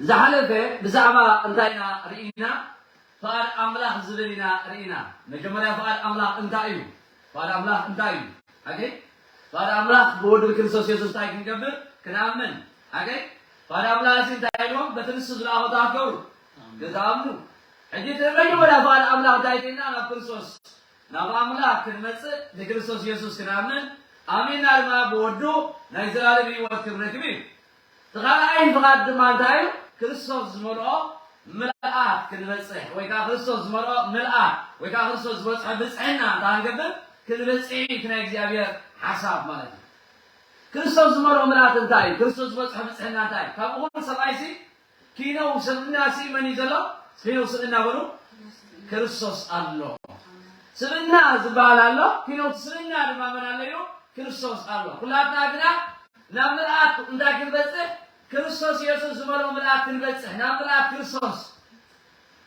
ዝሓለፈ ብዛዕባ እንታይ ኢና ርኢና? ፍቓድ ኣምላኽ ዝብል ኢና ርኢና። መጀመርያ ፍቓድ ኣምላኽ እንታይ እዩ? ፍቓድ ኣምላኽ እንታይ እዩ? ኦኬ? ፍቓድ ኣምላኽ ብወዱ ክርስቶስ የሱስ እንታይ ክንገብር? ክንኣምን። ኦኬ? ፍቓድ ኣምላኽ እዚ እንታይ ኢልዎም? በቲ ንሱ ዝለኣኾ እንታይ ክትገብሩ? ክትኣምኑ። ሕጂ እቲ መጀመርያ ፍቓድ ኣምላኽ እንታይ ኢልና ናብ ክርስቶስ ናብ ኣምላኽ ክንመጽእ ንክርስቶስ የሱስ ክንኣምን ኣሚንና ድማ ብወዱ ናይ ዘላለም ህይወት ክንረክብ እዩ። እቲ ካልኣይ ፍቓድ ድማ እንታይ እዩ? ክርስቶስ ዝመልኦ ምልኣት ክንበጽሕ ወይ ከዓ ክርስቶስ ዝመልኦ ምልኣት ወይ ከዓ ክርስቶስ ዝበጽሖ ብጽሕና እንታይ ክንገብር? ክንበጽሕ እዩ እቲ ናይ እግዚኣብሔር ሓሳብ ማለት እዩ። ክርስቶስ ዝመልኦ ምልኣት እንታይ እዩ? ክርስቶስ ዝበጽሖ ብጽሕና እንታይ እዩ? ካብ እኹል ሰብኣይሲ ኪነው ስብእና ሲ መን እዩ ዘሎ? ኪነው ስብእና በሉ ክርስቶስ ኣሎ። ስብእና ዝበሃል ኣሎ። ኪነው ስብእና ድማ መን ኣሎ እዩ? ክርስቶስ ኣሎ። ኩላትና ግና ናብ ምልኣት እንታይ ክንበጽሕ? ክርስቶስ የሱስ ዝበሎ ምልኣት ክንበጽሕ ናብ ምልኣት ክርስቶስ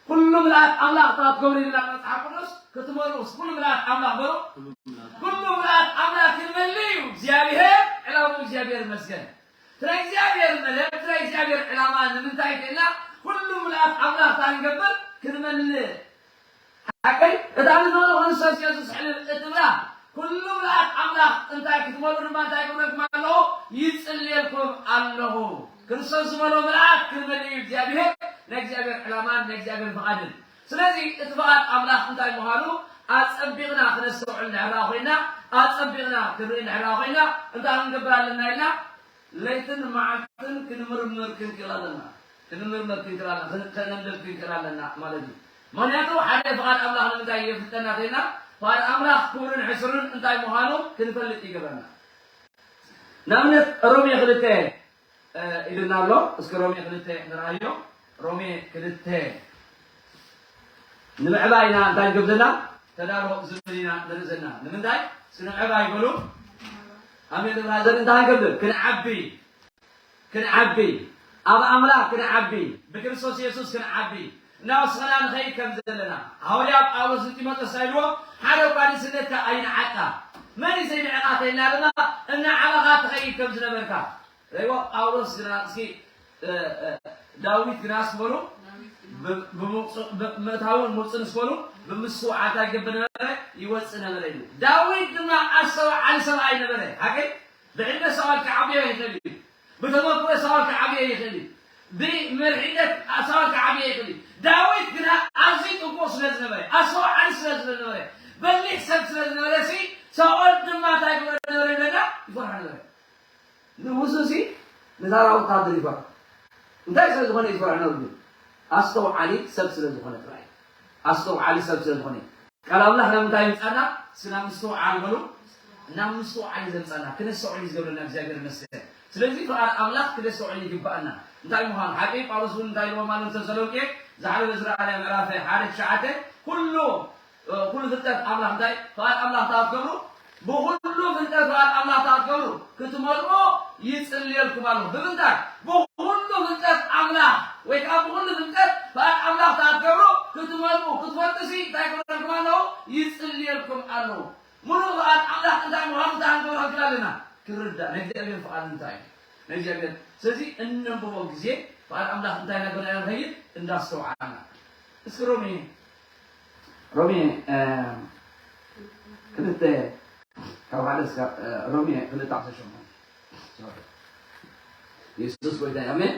ኩሉ ምልኣት ኣምላኽ ታትገብሩ ይብላ መጽሓፍ ቅዱስ ክትመልኡስ ኩሉ ምልኣት ኣምላኽ በሉ ኩሉ ምልኣት ኣምላኽ ክንመልእ እዩ እግዚኣብሔር ዕላሙ እግዚኣብሔር ይመስገን ናይ እግዚኣብሔር መደብ ናይ እግዚኣብሔር ዕላማ ንምንታይ ከና ኩሉ ምልኣት ኣምላኽ ታንገብር ክንመልእ ሓቀይ እታ ንዘሎ ክርስቶስ የሱስ ሕልል እትብላ ኩሉ ምልኣት ኣምላኽ እንታይ ክትመሉ ድማ እንታይ ክብለኩም ኣለኹ ይጽልየልኩም ኣለኹ ክርስቶስ ዝበሎ ምልኣት ክንመልእ እዩ እግዚኣብሔር ናይ እግዚኣብሔር ዕላማን ናይ እግዚኣብሔር ፍቓድን ስለዚ እቲ ፍቓድ ኣምላኽ እንታይ ምዃኑ ኣጸቢቕና ክነስተውዕል እንድሕራ ኮይና ኣጸቢቕና ክንርኢ እንድሕራ ኮይና እንታይ ክንገብር ኣለና ኢልና ለይትን መዓልትን ክንምርምር ክንክእል ኣለና ክንምርምር ክንክእል ኣለና ከነንብብ ክንክእል ኣለና ማለት እዩ ምክንያቱ ሓደ ፍቓድ ኣምላኽ ንምንታይ የፍልጠና ተይና ፍቓድ ኣምላኽ ክቡርን ሕስርን እንታይ ምዃኑ ክንፈልጥ ይገብረና ንኣብነት ሮሜ ክልተ ኢሉና ኣሎ እስኪ ሮሜ ክልተ ንርኣዮ ሮሜ ክልተ ንምዕባይ ኢና እንታይ ንገብር ዘለና ተዳሎ ዝብል ኢና ንርኢ ዘለና ንምንታይ እስኪ ንምዕባይ በሉ ኣሜን ብራዘር እንታይ ንገብር ክንዓቢ ክንዓቢ ኣብ ኣምላኽ ክንዓቢ ብክርስቶስ የሱስ ክንዓቢ እናወሰና ንኸይድ ከም ዘለና ሃዋርያ ጳውሎስ ንጢሞቴዎስ ኢልዎ ሓደ እኳ ንስነትካ ኣይንዓቃ መን እዩ ዘይንዕቃ ተይልና ድማ እናዓበኻ ትኸይድ ከም ዝነበርካ ርእይዎ ጳውሎስ ግና እስኪ ዳዊት ግና ስበሉ ምእታውን ምውፅን ስበሉ ብምስዋዕታ ይገብር ነበረ ይወፅእ ነበረ እዩ ዳዊት ድማ ኣስተውዓሊ ሰብኣይ ነበረ ሓቀይ ብዕድመ ሳኦል ክዓብዮ ይኽእል እዩ ብተመክሮ ሳኦል ክዓብዮ ይኽእል እዩ ብመርሒነት ሳኦል ክዓብዮ ይኽእል እዩ ዳዊት ግና ኣዝዩ ጥንቁቕ ስለ ዝነበረ ኣስተውዓሊ ስለ ዝነበረ በሊሕ ሰብ ስለ ዝነበረ ሲ ሳኦል ድማ እንታይ ግበረ ነበረ ይብለና ይፈርሖ ነበረ ንጉሱ ሲ ንሳራ ወታደር ይፈርሖ እንታይ ስለ ዝኾነ ይፈርሖ ነብሉ ኣስተውዓሊ ሰብ ስለ ዝኾነ ጥራይ ኣስተውዓሊ ሰብ ስለ ዝኾነ ቃል ኣምላኽ ናብ ምንታይ ይምጻና ስናብ ምስትውዓል በሉ ናብ ምስትውዓል ዘምጻና ክነስተውዕል ዝገብረና እግዚኣብሔር ይመስገን ስለዚ ፍቓድ ኣምላኽ ክነስተውዕል ይግባኣና እንታይ ምዃኑ ሓቂ ጳውሎስ እውን እንታይ ኢልዎም ኣሎ ተሰሎንቄ ዝሓለፈ ዝረኣናዮ ምዕራፍ ሓደ ትሽዓተ ኩሉ ኩሉ ፍልጠት ኣምላኽ እንታይ ፍቓድ ኣምላኽ እንታይ ክትገብሩ ብኹሉ ፍልጠት ፍቓድ ኣምላኽ እንታይ ክትገብሩ ክትመልኡ ይጽልየልኩም ኣለኹ ብምንታይ ብኹሉ ፍልጠት ኣምላኽ ወይ ከዓ ብኹሉ ፍልጠት ፍቓድ ኣምላኽ እንታይ ክትገብሩ ክትመልኡ ክትፈልጡ ሲ እንታይ ክብለልኩም ኣለኹ ይጽልየልኩም ኣለኹ ምሉእ ፍቓድ ኣምላኽ እንታይ ምዃኑ እንታይ ክንገብሩ ክንክእል ኣለና ክንርዳእ ናይ እግዚኣብሔር ፍቓድ እንታይ እዩ ናይ እግዚኣብሔር ስለዚ እነንብቦ ግዜ ፍቓድ ኣምላኽ እንታይ እናገበርና ኢና ንኸይድ እንዳስተውዓልና እስኪ ሮሜ ሮሜ ክልተ ካብ ሓደ እስካ ሮሜ ክልተ ዓሰርተ ሸሞንተ የሱስ ጎይታ ኣሜን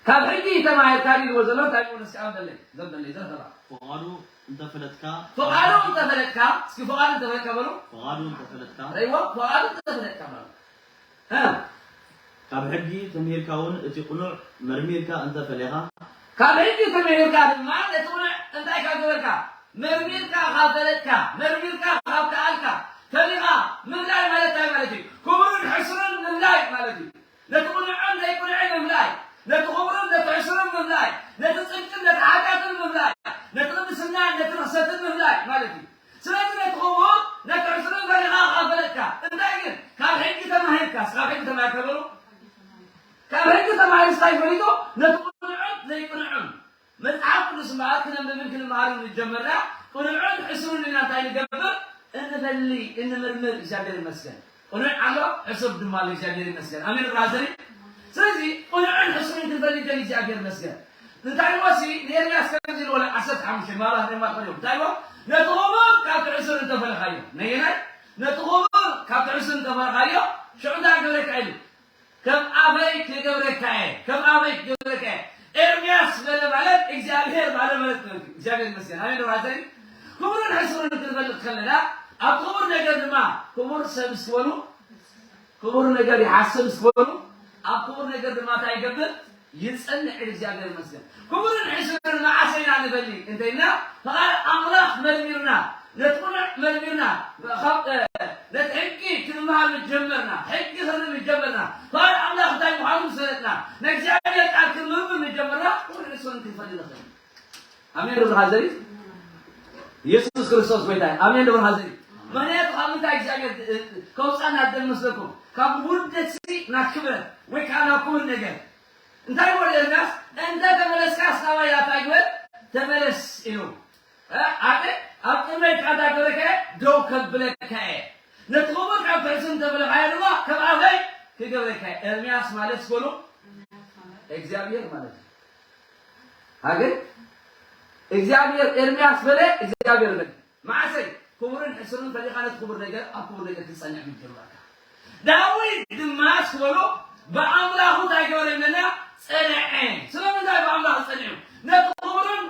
ካብ ሕጂ ተማሂርካ ድልዎ ዘሎ እንታይ ይኮነ እስኪ ኣንበለይ ዘንበለይ ዘንበላ ፍቃዱ እንተፈለጥካ ፍቃዱ እንተፈለጥካ እስኪ ፍቃዱ እንተፈለጥካ በሉ ፍቃዱ እንተፈለጥካ ረይዎ ፍቃዱ እንተፈለጥካ በሉ ካብ ሕጊ ተምሂርካ እውን እቲ ቅኑዕ መርሚርካ እንተ ፈሌኻ ካብ ሕጊ ተምሂርካ ድማ ነቲ ቅኑዕ እንታይ ካብ ገበርካ መርሚርካ ካብ ፈለጥካ መርሚርካ ካብ ከኣልካ ፈሊኻ ምፍላይ ማለት እንታይ ማለት እዩ ክቡርን ሕስርን ምፍላይ ማለት እዩ ነቲ ቅኑዕን ዘይቅኑዕን ምፍላይ ነቲ ክቡርን ነቲ ሕስርን ምፍላይ ነቲ ፅድቅን ነቲ ሓጢኣትን ምፍላይ ነቲ ቅድስናን ነቲ ርክሰትን ምፍላይ ማለት እዩ ስለዚ ነቲ ክቡር ነቲ ዕስርን ፈሊኻ ከኣ ፈለጥካ። እንታይ ግን ካብ ሕጊ ተማሂርካስ? ካብ ሕጊ ተማሂርካ በሉ። ካብ ሕጊ ተማሂሩስ እንታይ ፈሊጡ? ነቲ ቅኑዕን ዘይቅኑዕን። መጽሓፍ ቅዱስ እምበኣር ክነንብብን ክንመሃርን ንጀመርና ቅኑዕን ዕስሩን ኢና እንታይ ንገብር? እንፈሊ፣ እንምርምር። እግዚኣብሔር ይመስገን። ቅኑዕ ኣሎ፣ ዕሱር ድማ ኣሎ። እግዚኣብሔር ይመስገን። ኣሜን ብራዘሪ። ስለዚ ቁኑዕን ሕሱርን ክንፈልጥ ደልዩ እግዚኣብሔር ይመስገን። እንታይ ኢልዎ ሲ ንኤርምያስ ከምዚ ኢልዎ፣ ዓሰርተ ሓሙሽተ ማራ ድማ ቀሪቡ እንታይ ኢልዎ? ነቲ ክቡር ካብ ትሕሱር እንተፈለኻዮ፣ ነየናይ? ነቲ ክቡር ካብ ትሕሱር እንተፈለኻዮ ሽዑ እንታይ ክገብረካ ኢሉ? ከም ኣፈይ ክገብረካ እየ፣ ከም ኣፈይ ክገብረካ እየ። ኤርምያስ በለ ማለት እግዚኣብሔር ባለ ማለት ነው። እግዚኣብሔር ይመስገን። ኣሜን ዶ ሓዘሪ? ክቡርን ሕሱርን ክንፈልጥ ከለና ኣብ ክቡር ነገር ድማ ክቡር ሰብ እስክበሉ ክቡር ነገር ይሓስብ እስክበሉ ኣብ ክቡር ነገር ድማ እንታይ ይገብር? ይጸንዕ። እግዚኣብሔር ይመስገን። ክቡርን ሕሱርን መዓሰ ኢና ንበሊ እንተይና ፍቓድ ኣምላኽ መርሚርና ነቲ ቁኑዕ መርሚርና ካብ ነቲ ሕጊ ክንምሃር ንጀመርና ሕጊ ክንርም ንጀመርና ፍቓድ ኣምላኽ እንታይ ምዃኑ ዝፈለጥና ንእግዚኣብሔር ቃል ክንምርምር ንጀመርና ክቡርን ሕሱርን ክንፈልጥ ንኽእል። ኣሜን ዶ ብርሃን ዘሪ ኢየሱስ ክርስቶስ ጎይታ እዩ። ኣሜን ዶ ብርሃን ዘሪ ምክንያቱ ካብ ምንታይ እግዚኣብሔር ከውፃና ደል መስለኩም ካብ ውርደት ሲ ናብ ክብረት ወይ ከዓ ናብ ክቡር ነገር እንታይ ወደ ኤርምያስ እንተ ተመለስካ ስናባይ ያታይ ግበር ተመለስ ኢሉ ኣነ ኣብ ቅድመይ ከዓ እንታይ ገበረካ ደው ከብለካ እየ ነቲ ክቡር ካብ ትሕስን ተበለካዮ ድማ ከም ኣፈይ ክገብረካ እየ ኤርምያስ ማለት ስበሉ እግዚኣብሔር ማለት እዩ ሃገር እግዚኣብሔር ኤርምያስ በለ እግዚኣብሔር በለ መዓሰይ ክቡርን ሕሱርን ፈሊኻ ነቲ ክቡር ነገር ኣብ ክቡር ነገር ክትጸንዕ ምጀመርካ ዳዊት ድማ ስበሎ ብኣምላኹ እንታይ ገበረ ይብለና ጸንዐ ስለምንታይ ብኣምላኽ ጸኒዑ ነቲ ክቡርን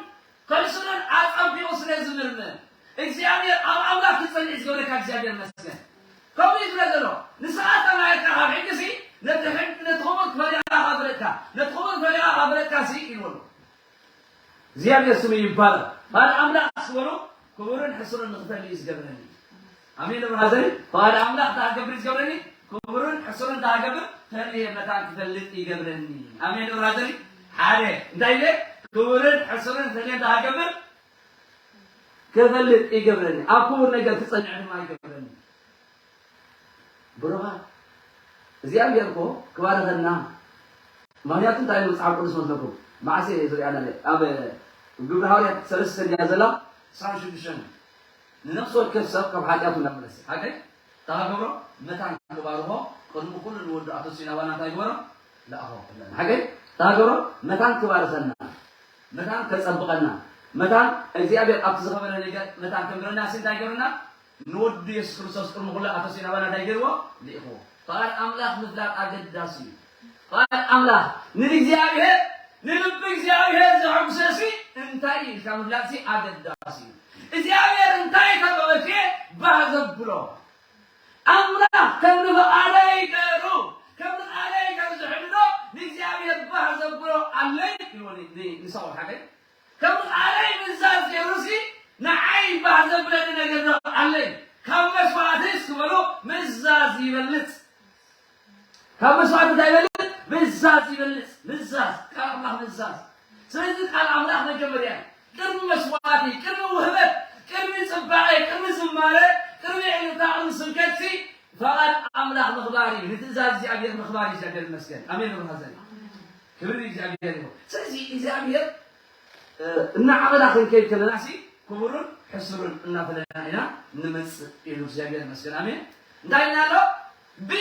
ሕሱርን ኣጸቢቑ ስለ ዝምርምር እግዚኣብሔር ኣብ ኣምላኽ ክትጸንዕ ዝገብረካ እግዚኣብሔር መስገን ከምኡ እዩ ዝብለ ዘሎ ንስኻ ተማሂርካ ካብ ሕጊ ሲ ነቲ ሕጊ ነቲ ክቡር ፈሊኻ ካብ ፍለጥካ ነቲ ክቡር ፈሊኻ ካብ ፍለጥካ ሲ ኢልዎ ኣሎ እግዚኣብሔር ስሙ ይባረክ። ባል ኣምላኽ ዝበሉ ክቡርን ሕሱርን ንክፈልዩ እዩ ዝገብረኒ። ኣሜን ዶ ብራዘሪ? ባል ኣምላኽ እንታይ ክገብር እዩ ዝገብረኒ? ክቡርን ሕሱርን እንታይ ክገብር? ፈልየ መታን ክፈልጥ ይገብረኒ። ኣሜን ዶ ብራዘሪ? ሓደ እንታይ ኢለ? ክቡርን ሕሱርን ፈልየ እንታይ ክገብር? ክፈልጥ ይገብረኒ። ኣብ ክቡር ነገር ክጸንዕ ድማ ይገብረኒ። ብሩኻት እግዚኣብሔር እኮ ክባርኸና ምክንያቱ እንታይ ኢሉ መፅሓፍ ቅዱስ መስለኩም መዓሰ ዝሪኣና ኣብ ግብሪ ሃዋርያት ሰለስተ እንዲያ ዘላ ስራን ሽዱሽተን ንነፍሲ ወከፍ ሰብ ካብ ሓጢኣቱ እናመለሰ ሓቀይ ተሃገብሮ መታን ክባርኾ ቅድሚ ኩሉ ንወዱ ኣፈስዩ ናባና እንታይ ግበሮ ለኣኾ ሓቀይ ተሃገብሮ መታን ክባርኸና መታን ከጸብቐና መታን እግዚኣብሔር ኣብቲ ዝኸበረ ነገር መታን ከምረና ሲ እንታይ ገብርና ንወዱ የሱስ ክርስቶስ ቅድሚ ኩሉ ኣፈስዩ ናባና እንታይ ገይርዎ? ልኢኽዎ። ፍቓድ ኣምላኽ ምፍላጥ ኣገዳሲ እዩ። ፍቓድ ኣምላኽ ንእግዚኣብሔር ንልቢ እግዚኣብሔር ዘሐጉሰሲ እንታይ እዩ ኢልካ ምፍላጥሲ ኣገዳሲ እዩ። እግዚኣብሔር እንታይ ተበበኪ ባህ ዘብሎ ኣምላኽ ከም ንፍቓደይ ገይሩ ከም ንፍቓደይ ከም ዝሕድዶ ንእግዚኣብሔር ባህ ዘብሎ ኣለይ ኢልዎ ንሳኦል ሓቀይ ከም ቃለይ ምእዛዝ ገይሩሲ ንዓይ ባህ ዘብለኒ ነገር ዶ ኣለይ? ካብ መስዋዕትስ ክበሎ ምእዛዝ ይበልፅ። ካብ መስዋዕቲ እንታይ ይበልፅ? ምእዛዝ ይበልፅ። ምእዛዝ፣ ቃል ኣምላኽ ምእዛዝ። ስለዚ ቃል ኣምላኽ መጀመርያ እዩ። ቅድሚ መስዋዕቲ፣ ቅድሚ ውህበት፣ ቅድሚ ፅባቐ፣ ቅድሚ ዝማረ፣ ቅድሚ ዕልልታ፣ ቅድሚ ስብከትሲ ፈቓድ ኣምላኽ ምኽባር እዩ። ንትእዛዝ እግዚኣብሔር ምኽባር እዩ። እግዚኣብሔር ይመስገን። ኣሜን። ብርሃዘን ክብሪ እግዚኣብሔር ይኹን። ስለዚ እግዚኣብሔር እናዓበዳ ክንከይድ ከለና ሲ ክቡርን ሕሱርን እናፈለና ኢና ንመፅእ ኢሉ እግዚኣብሔር ይመስገን ኣሜን እንታይ ኢና ኣሎ ብ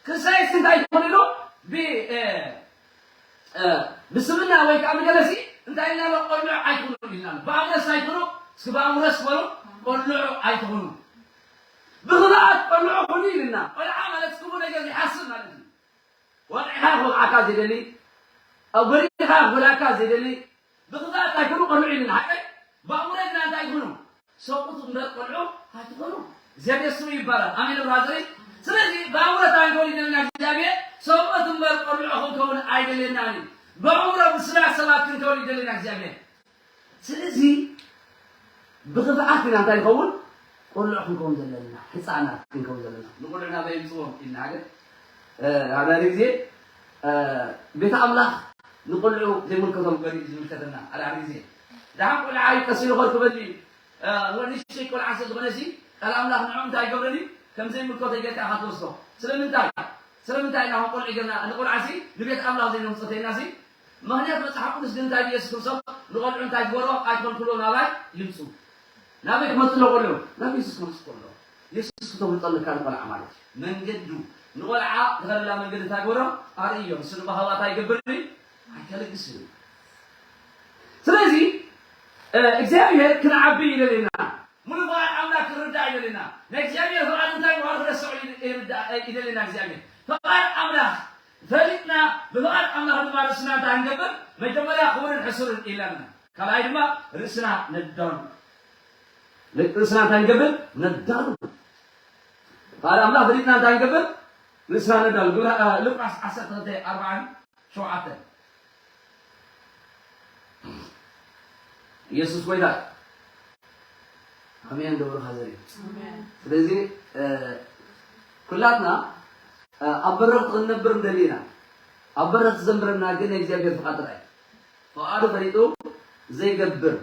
ክሳይስ እንታይ ትኾኑ ኢሉ ብ ብስምና ወይ ከዓ ብገለሲ እንታይ ኢና ኣሎ ቆልዑ ኣይትኹኑ ኢልና ኣሎ ብኣምረስ ኣይትኹኑ እስኪ ብኣምረስ በሉ ቆልዑ ኣይትኹኑ ብክልኣት ቆልዑ ኩኑ ኢልና ቆልዓ ማለት ክፉ ነገር ይሓስብ ማለት እዩ ወቕዒኻ ክወቕዓካ ዘይደሊ፣ ኣብ ጎዲኻ ክጎድኣካ ዘይደሊ፣ ብኽፍኣት ኣይኮኑ ቆልዑ ኢልና ሓቀይ? ብኣእምሮ ግና እንታይ ይኹኑ? ሰብኡት እምበር ቆልዑ ኣይትኾኑ። እግዚኣብሔር ስሙ ይባረክ። ኣሜን ብራዘሪ። ስለዚ ብኣእምሮ እንታይ ክንከውን ይደልና እግዚኣብሔር? ሰብኡት እምበር ቆልዑ ክንከውን ኣይደልየናን እዩ። ብኣእምሮ ብስራት ሰባት ክንከውን ይደልና እግዚኣብሔር። ስለዚ ብኽፍኣት ኢና እንታይ ንኸውን ቆልዑ ክንከውን ዘለና ህፃናት ክንከውን ዘለና ንቆልዑ ናበይ ምፅዎም ኢልና ሓደ ሓደ ግዜ ቤተ ኣምላኽ ንቆልዑ ዘይምልከቶም ገሪ ዝምልከተና ሓደ ሓደ ግዜ ደሓን ቆልዓ እዩ ቀሲሉ ኸር ክበል እዩ ንእሽተይ ቆልዓ ስለ ዝኾነ ሲ ቃል ኣምላኽ ንዕኡ እንታይ ይገብረን እዩ ከም ዘይምልከቶ ይገርካ ኢኻ ትወስዶ ስለምንታይ ስለምንታይ ኢና ቆልዑ ገርና ንቆልዓ ሲ ንቤት ኣምላኽ ዘይነምፅኦ ተይና ሲ ምኽንያት መፅሓፍ ቅዱስ ግን እንታይ ኢየሱስ ክርስቶስ ንቖልዑ እንታይ ዝበሎ ኣይኮንኩሎ ናባይ ይምፁ ናበይ ክመፁ ኣሎ ቆልዑ ናብ የሱስ ክመፁ ከሎ የሱስ ክተምልጠልካ ንቆልዓ ማለት እዩ መንገዱ ንቆልዓ ዝኸደላ መንገዲ እንታይ ግበሮ? ኣርእዮ። ንሱ ድማ ካብኣ እንታይ ይገብር እዩ? ኣይከልግስን እዩ። ስለዚ፣ እ፣ እግዚኣብሔር ክንዓቢ ይደልየና። ሙሉእ ፍቓድ ኣምላኽ ክንርዳእ ይደልየና። ናይ እግዚኣብሔር ፍቓድ እንታይ ምዃኑ ክነስተውዕል ይርዳእ፣ ይደልየና እግዚኣብሔር። ፍቓድ ኣምላኽ ፈሊጥና፣ ብፍቓድ ኣምላኽ ድማ ርእስና እንታይ ክንገብር? መጀመርያ ክቡርን ሕሱርን ኢለና። ካልኣይ ድማ ርእስና ነዳሉ። ርእስና እንታይ ንገብር? ነዳሉ። ፍቓድ ኣምላኽ ፈሊጥና እንታይ ንገብር? ርእስና ነዳሉ። ግብረ፣ እ፣ ሉቃስ ዓሰርተ ክልተ ኣርብዓን ሸውዓተን። ኢየሱስ ጎይታ። ኣሜን። ደብርኻ ዘርኢ። ኣሜን። ስለዚ፣ እ፣ ኩላትና፣ እ፣ ኣብ በረኽቲ ክንነብር እንደሊ ኢና። ኣብ በረኽቲ ዘንብረና ግን ናይ እግዚኣብሔር ፍቓድ ጥራይ። ፍቓዱ ፈሊጡ ዘይገብር።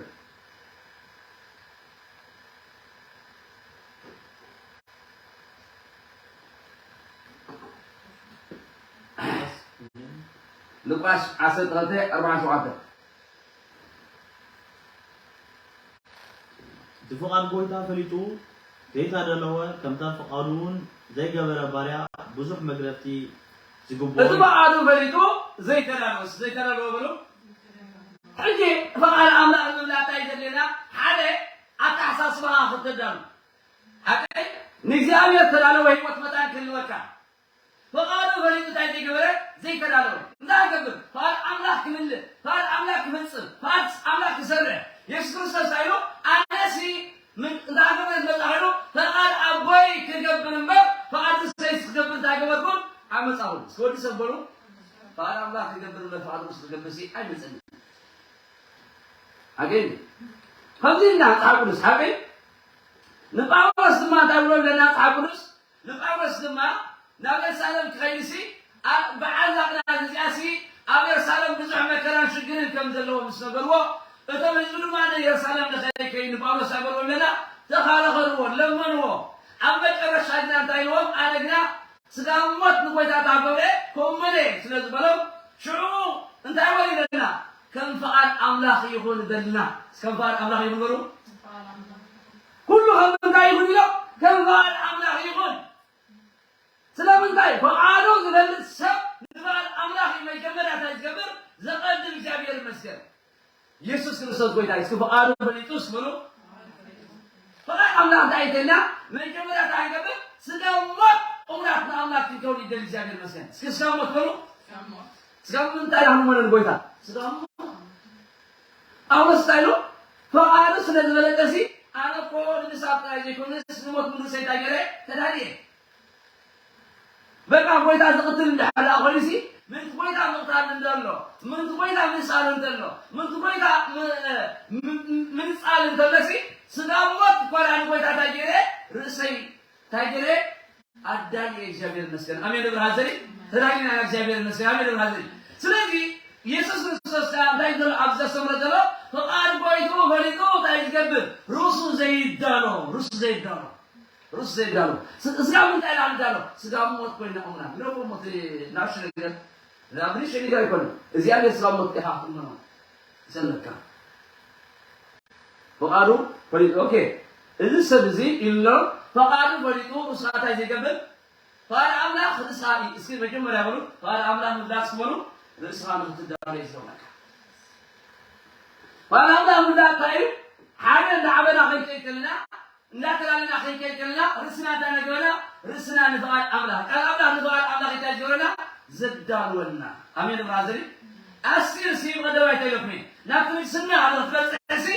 ሉቃስ ዓሰርተ ክልተ ኣርብዓን ሸውዓተን። እቲ ፍቓድ ጎይታ ፈሊጡ ዘይተዳለወ፣ ከምታ ፍቓዱ እውን ዘይገበረ ባርያ ብዙሕ መግረፍቲ ዝግብኦ እቲ እዩ። ፍቓዱ ፈሊጡ ዘይተዳለወስ፣ ዘይተዳለወ በሉ። ሕጂ ፍቓድ ኣምላኽ ንምምላእ እንታይ ዘድልየና? ሓደ ኣተሓሳስባኻ ክትዳሉ። ሓቀይ ንእግዚኣብሔር ተዳለወ ህይወት መታን ክህልወካ። ፍቓዱ ፈሊጡ እንታይ ዘይገበረ? ዘይተዳለወ። እንታይ ክገብር? ፍቓድ ኣምላኽ ክምልእ፣ ፍቓድ ኣምላኽ ክፍጽም፣ ፍቓድ ኣምላኽ ክሰርሕ። የሱስ ክርስቶስ እንታይ ኢሉ? ኣነሲ ምን-፣ እንታይ ክገብር መጻኹ ኢሉ? ፍቓድ ኣቦይ ክገብር እምበር፣ ፍቓድ ሰይስ ክገብር እንታይ ገበርኩን? ኣመጻኹን። እስኪ ወዲ ሰብ በሉ፣ ፍቓድ ኣምላኽ ክገብር እምበር፣ ፍቓድ ርእሱ ክገብር ሲ ኣይመጸኒ። ሓቀይ ከምዚ ኢልና መጽሓፍ ቅዱስ፣ ሓቀይ ንጳውሎስ ድማ እንታይ ብሎ ኣለና መጽሓፍ ቅዱስ? ንጳውሎስ ድማ ናብ የሩሳሌም ክኸይድሲ፣ ኣ-፣ በዓል ናቕና ግዜኣሲ ኣብ የሩሳሌም ብዙሕ መከራን ሽግርን ከም ዘለዎ ምስ ነገርዎ፣ እቶም ህዝቢ ድማ ንየሩሳሌም ንኸይከይድ ንጳውሎስ ኣገርዎ ኣለና፣ ተኻራኸርዎ፣ ለመንዎ። ኣብ መጨረሻ ግና እንታይ ኢልዎም? ኣነ ግና ስጋ ሞት ንጎይታ ታገብረ ከምኡመነ ስለ ዝበሎም፣ ሽዑ እንታይ ወሪደና? ከም ፍቓድ ኣምላኽ ይኹን በልና። ከም ፍቓድ ኣምላኽ ይኹን በሉ። ኩሉ ከም እንታይ ይኹን ኢሎ? ከም ፍቓድ ኣምላኽ ይኹን። ስለምንታይ? ፍቓዱ ዝፈልጥ ሰብ ንፍቓድ ኣምላኽ እዩ መጀመርያ እንታይ ዝገብር? ዘቐድም። እግዚኣብሔር ይመስገን። ኢየሱስ ክርስቶስ ጎይታ እዩ። እስኪ ፍቓዱ ፈሊጡስ በሉ። ፍቓድ ኣምላኽ እንታይ እንተልና? መጀመርያ እንታይ ንገብር? ስጋ ሞት እሙናት ንኣምላኽ ክንከውን ይደሊ። እግዚኣብሔር ይመስገን። እስኪ ስጋ ሞት በሉ። ስጋ ሞት እንታይ ዳሕኑ መነን ጎይታ? ስጋ ሞት። ጳውሎስ እንታይ ኢሉ? ፍቓዱ ስለ ዝበለጠሲ፣ ኣነ እኮ ንምሳብ ጥራይ ዘይኮነስ ንሞት ምንሰይ እንታይ ገይረ? ተዳልየ። በቃ ጎይታ ዝቕትል እንድሕር ደኣ ኮይኑሲ፣ ምንቲ ጎይታ ምቕታል እንተሎ፣ ምንቲ ጎይታ ምንጻል እንተሎ፣ ምንቲ ጎይታ ም-፣ ም-፣ ም-፣ ምንጻል እንተሎሲ፣ ስጋ ሞት እኳ ደኣ ንጎይታ እንታይ ገይረ? ርእሰይ እንታይ ገይረ? ኣዳልየ። እግዚኣብሔር ይመስገን። ኣሜን። ደብረ ሃዘሪ ተዳሊና ኢና። እግዚኣብሔር ይመስገን። ኣሜን። ደብረ ሃዘሪ። ስለዚ ኢየሱስ ክርስቶስ ከኣ እንታይ ዘሎ ኣብዚ ዘስተምሮ ዘሎ? ፍቓድ ጎይትኡ ፈሊጡ እንታይ ዝገብር? ርእሱ ዘይዳሎ፣ ርእሱ ዘይዳሎ። ርእሱ ዘይዳሎ። ስ-፣ ስጋ ምንታይ ኢና ንዳሎ? ስጋ ሞት ኮይና እሙና። ንረብኡ ሞት ናእሽቱ ነገር፣ ናብ ንእሽቶ ነገር ኣይኮነን። እግዚኣብሔር ስጋ ሞት ኢኻ ክትእመኖ ዘለካ። ፍቓዱ ፈሊጡ። ኦኬ። እዚ ሰብ እዚ ኢሎ ፍቓዱ ፈሊጡ ርእሱ እንታይ ዘይገብር? ፍቓድ ኣምላኽ ርእስኻ እዩ። እስኪ መጀመርያ በሉ፣ ፍቓድ ኣምላኽ ምፍላጥ እስኪ በሉ፣ ርእስኻ ንኽትዳሎ እዩ ዝገብረካ። ፍቓድ ኣምላኽ ምፍላጥ እንታይ እዩ? ሓደ እንዳዓበና ክንከይድ ከለና፣ እንዳተላለና ክንከይድ ከለና፣ ርእስና እንታይ ነግበና? ርእስና ንፍቓድ ኣምላኽ። ቃል ኣምላኽ ንፍቓድ ኣምላኽ እንታይ ዝገብረና? ዘዳልወና። ኣሜን። ብራዘሪ፣ ኣስቲር ሲ ብቐደማይ ተለኩሜ ናብቲ ንግስና ክትበጽሕ ሲ፣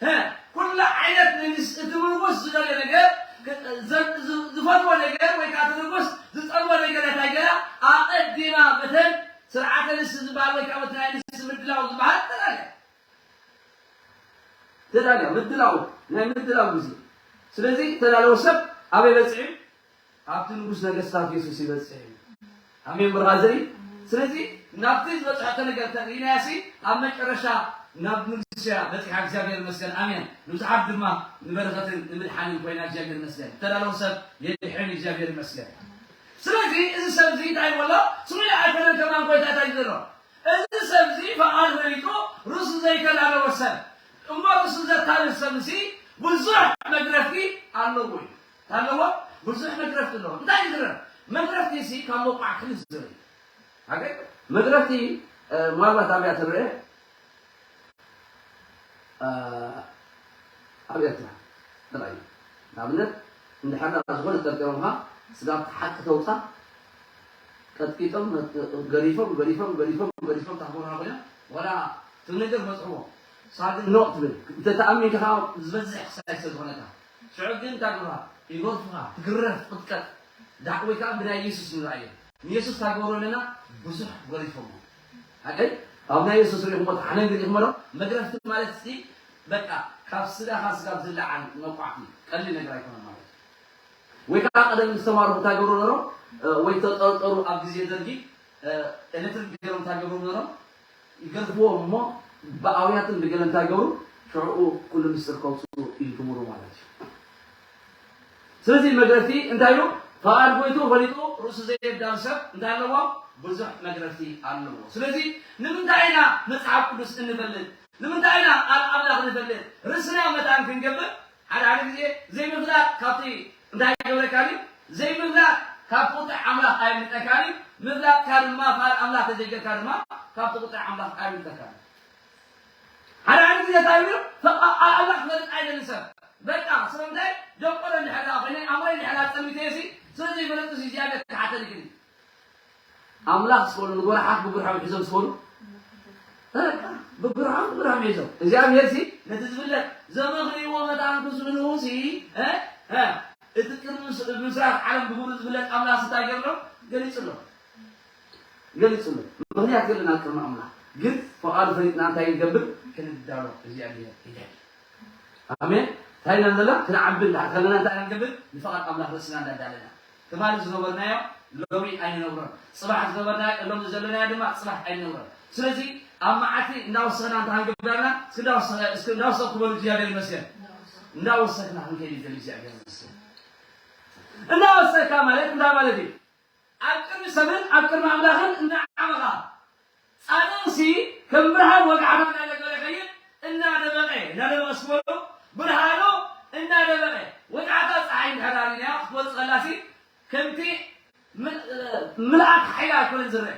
ሀ፣ ኩሉ ዓይነት ንግስ-፣ እቲ ንጉስ ዝደልዮ ነገር፣ ክ-፣ ዘ-፣ ዝ-፣ ዝፈትዎ ነገር ወይ ከዓ እቲ ንጉስ ዝጸልዎ ነገር እንታይ ገይራ? ኣቐዲማ በተን ስርዓተ ንግስቲ ዝበሃል ወይ ከዓ በቲ ናይ ንግስቲ ምድላው ዝበሃል ተዳልያ። ተዳልያ፣ ምድላው፣ ናይ ምድላው ግዜ። ስለዚ ተዳለወ ሰብ ኣበይ በጽሕ እዩ? ኣብቲ ንጉስ ነገስታት የሱስ ይበጽሕ እዩ። ኣሜን። ብርሃ ዘርኢ። ስለዚ ናብቲ ዝበጽሐቶ ነገር ተርእይናያሲ ኣብ መጨረሻ ናብ ንጉስ እያ በጺሓ። እግዚኣብሔር ይመስገን። ኣሜን። ንብዙሓት ድማ ንበረኸትን ንምድሓንን ኮይና። እግዚኣብሔር ይመስገን። ተዳለወ ሰብ የድሕን። እግዚኣብሔር ይመስገን። ስለዚ እዚ ሰብ እዚ እንታይ ይብሎ? ስሙይ ኣይኮነን ከማን ጎይታ እንታይ ዘሎ? እዚ ሰብ እዚ ፍቓድ ፈሊጡ ርእሱ ዘይተዳለወ ሰብ እሞ ርእሱ ዘታልል ሰብ እዚ ብዙሕ መግረፍቲ ኣለዎ እዩ። ኣለዎ፣ ብዙሕ መግረፍቲ ኣለዎ። እንታይ ይግረፍ? መግረፍቲ ሲ ካብ መቋዕ ክልል ዝብል። ኣገ መግረፍቲ፣ እ፣ ምናልባት ኣብያ ትረአ፣ እ፣ ኣብ ኤርትራ ጥራይ እዩ። ንኣብነት፣ እንድሕር ደኣ ዝኾነ ጠርጢሮምካ፣ ስጋብ ሓቂ ተውጻ፣ ቀጥቂጦም፣ ገዲፎም፣ ገዲፎም፣ ገዲፎም፣ ገዲፎም፣ ታቦና ኮይኖም፣ ዋላ እቲ ነገር በጽሕዎ። ንሳ ግን ኖእ ትብል። እንተ ተኣሚንካ ከዓ ዝበዝሕ ክሳይ ስለ ዝኾነካ። ሽዑ ግን እንታይ ግብራ? ይገርፉኻ፣ ትግረፍ፣ ትቕጥቀጥ። ዳ-፣ ወይ ከዓ ብናይ የሱስ ንርኣዮ። ንየሱስ እንታይ ገበሮ ኣለና? ብዙሕ ገሪፎሞ። ሓቀይ? ኣብ ናይ የሱስ ርኢኹሞ፣ እቲ ሓነን ርኢኹሞ ዶ? መግረፍቲ ማለት ሲ፣ በቃ፣ ካብ ስጋኻ ስጋብ ዝለዓል መቋዕቲ፣ ቀሊል ነገር ኣይኮነን ማለት እዩ። ወይ ከዓ ቀደም ዝተማርኹ እንታይ ገብሩ ነሮም? እ፣ ወይ ተጠርጠሩ ኣብ ግዜ ደርጊ፣ እ፣ ኤሌክትሪክ ገይሮም እንታይ ገብሩ ነሮም? ይገርፍዎም እሞ ብኣውያትን ብገለ እንታይ ገብሩ? ሽዕኡ ኩሉ ምስጢር ከውፅኡ ይጅምሩ ማለት እዩ። ስለዚ መግረፍቲ እንታይ ኢሉ? ፍቓድ ጎይትኡ ፈሊጡ ርእሱ ዘየዳሉ ሰብ እንታይ ኣለዎ? ብዙሕ መግረፍቲ ኣለዎ። ስለዚ ንምንታይ ኢና መጽሓፍ ቅዱስ እንፈልጥ? ንምንታይ ኢና ቃል ኣምላኽ ንፈልጥ? ርእስና መታን ክንገብር ሓደ ሓደ ግዜ ዘይምፍላጥ ካብቲ እንታይ ይገብረካ ድዩ? ዘይምፍላጥ ካብ ቁጥዕ ኣምላኽ ኣየምልጠካ ድዩ? ምፍላጥካ ድማ ፍቓድ ኣምላኽ ተዘይገርካ ድማ ካብቲ ቁጥዕ ኣምላኽ ኣየምልጠካ ድዩ? ሓደ ሓደ ግዜ እንታይ ይብሉ? ፈቃ-፣ ቃል ኣምላኽ ክፈልጥ ኣይደልን ሰብ። በቃ፣ ስለምንታይ? ደቆረ እንድሕር ደኣ ኮይነ፣ ኣእምሮይ እንድሕር ደኣ ጸልሚተዮ ሲ፣ ስለ ዘይፈለጥኩ ሲ እግዚኣብሔር ክሓተኒ ክእል። ኣምላኽ ስበሉ፣ ንጎራሓት ብጉርሖም ሒዞም ስበሉ። በቃ፣ ብጉርሖም፣ ብጉርሖም ሒዞም። እግዚኣብሔር ሲ፣ ነቲ ዝፍለጥ፣ ዘመኽንይዎ መታን ክስእንዎ ሲ፣ እ? እ? እቲ ቅድሚ ምስ-፣ ምስራት ዓለም ብግብሩ ዝፍለጥ ኣምላኽ እንታይ ገይሩ ኣሎ? ገሊጹ ኣሎ። ገሊጹ ኣሎ። ምኽንያት የለን ኣብ ቅድሚ ኣምላኽ። ግን ፍቓዱ ፈሊጥና እንታይ ክንገብር? ክንዳሎ እግዚኣብሔር ይደሊ። ኣሜን። እንታይ ኢና ዘለና? ክንዓቢ እንድሕር ከለና እንታይ ኢና ንገብር? ንፍቓድ ኣምላኽ ርእስና እንዳዳለና። ትማሊ ዝገበርናዮ ሎሚ ኣይንነግሮን። ጽባሕ ዝገበርናዮ፣ ሎሚ ዘለናዮ ድማ ጽባሕ ኣይንነግሮን። ስለዚ ኣብ መዓልቲ እንዳወሰኽና እንታይ ክንገብር ኣለና? እስኪ እንዳወሰ-፣ እስኪ እንዳወሰኽኩ በሉ፣ እግዚኣብሔር ይመስገን። እንዳወሰኽና ክንከይድ ይደሊ፣ እግዚኣብሔር ይመስገን። እንዳወሰኽካ ማለት እንታይ ማለት እዩ? ኣብ ቅድሚ ሰብን ኣብ ቅድሚ ኣምላኽን እናዓመኻ፣ ጻድቕሲ ከም ብርሃን ወግዓታት እናገበረ ይኸይድ፣ እናደመቐ፣ እናደመቐ እስኪ በሉ፣ ብርሃኑ እናደመቐ፣ ወግዓታት ጸሓይ እንድሕር ኣሪእናዮ ክትወጽእ ከላሲ፣ ከምቲ ም-፣ ምልኣት ሓይላ ኣይኮነን ዝረአ።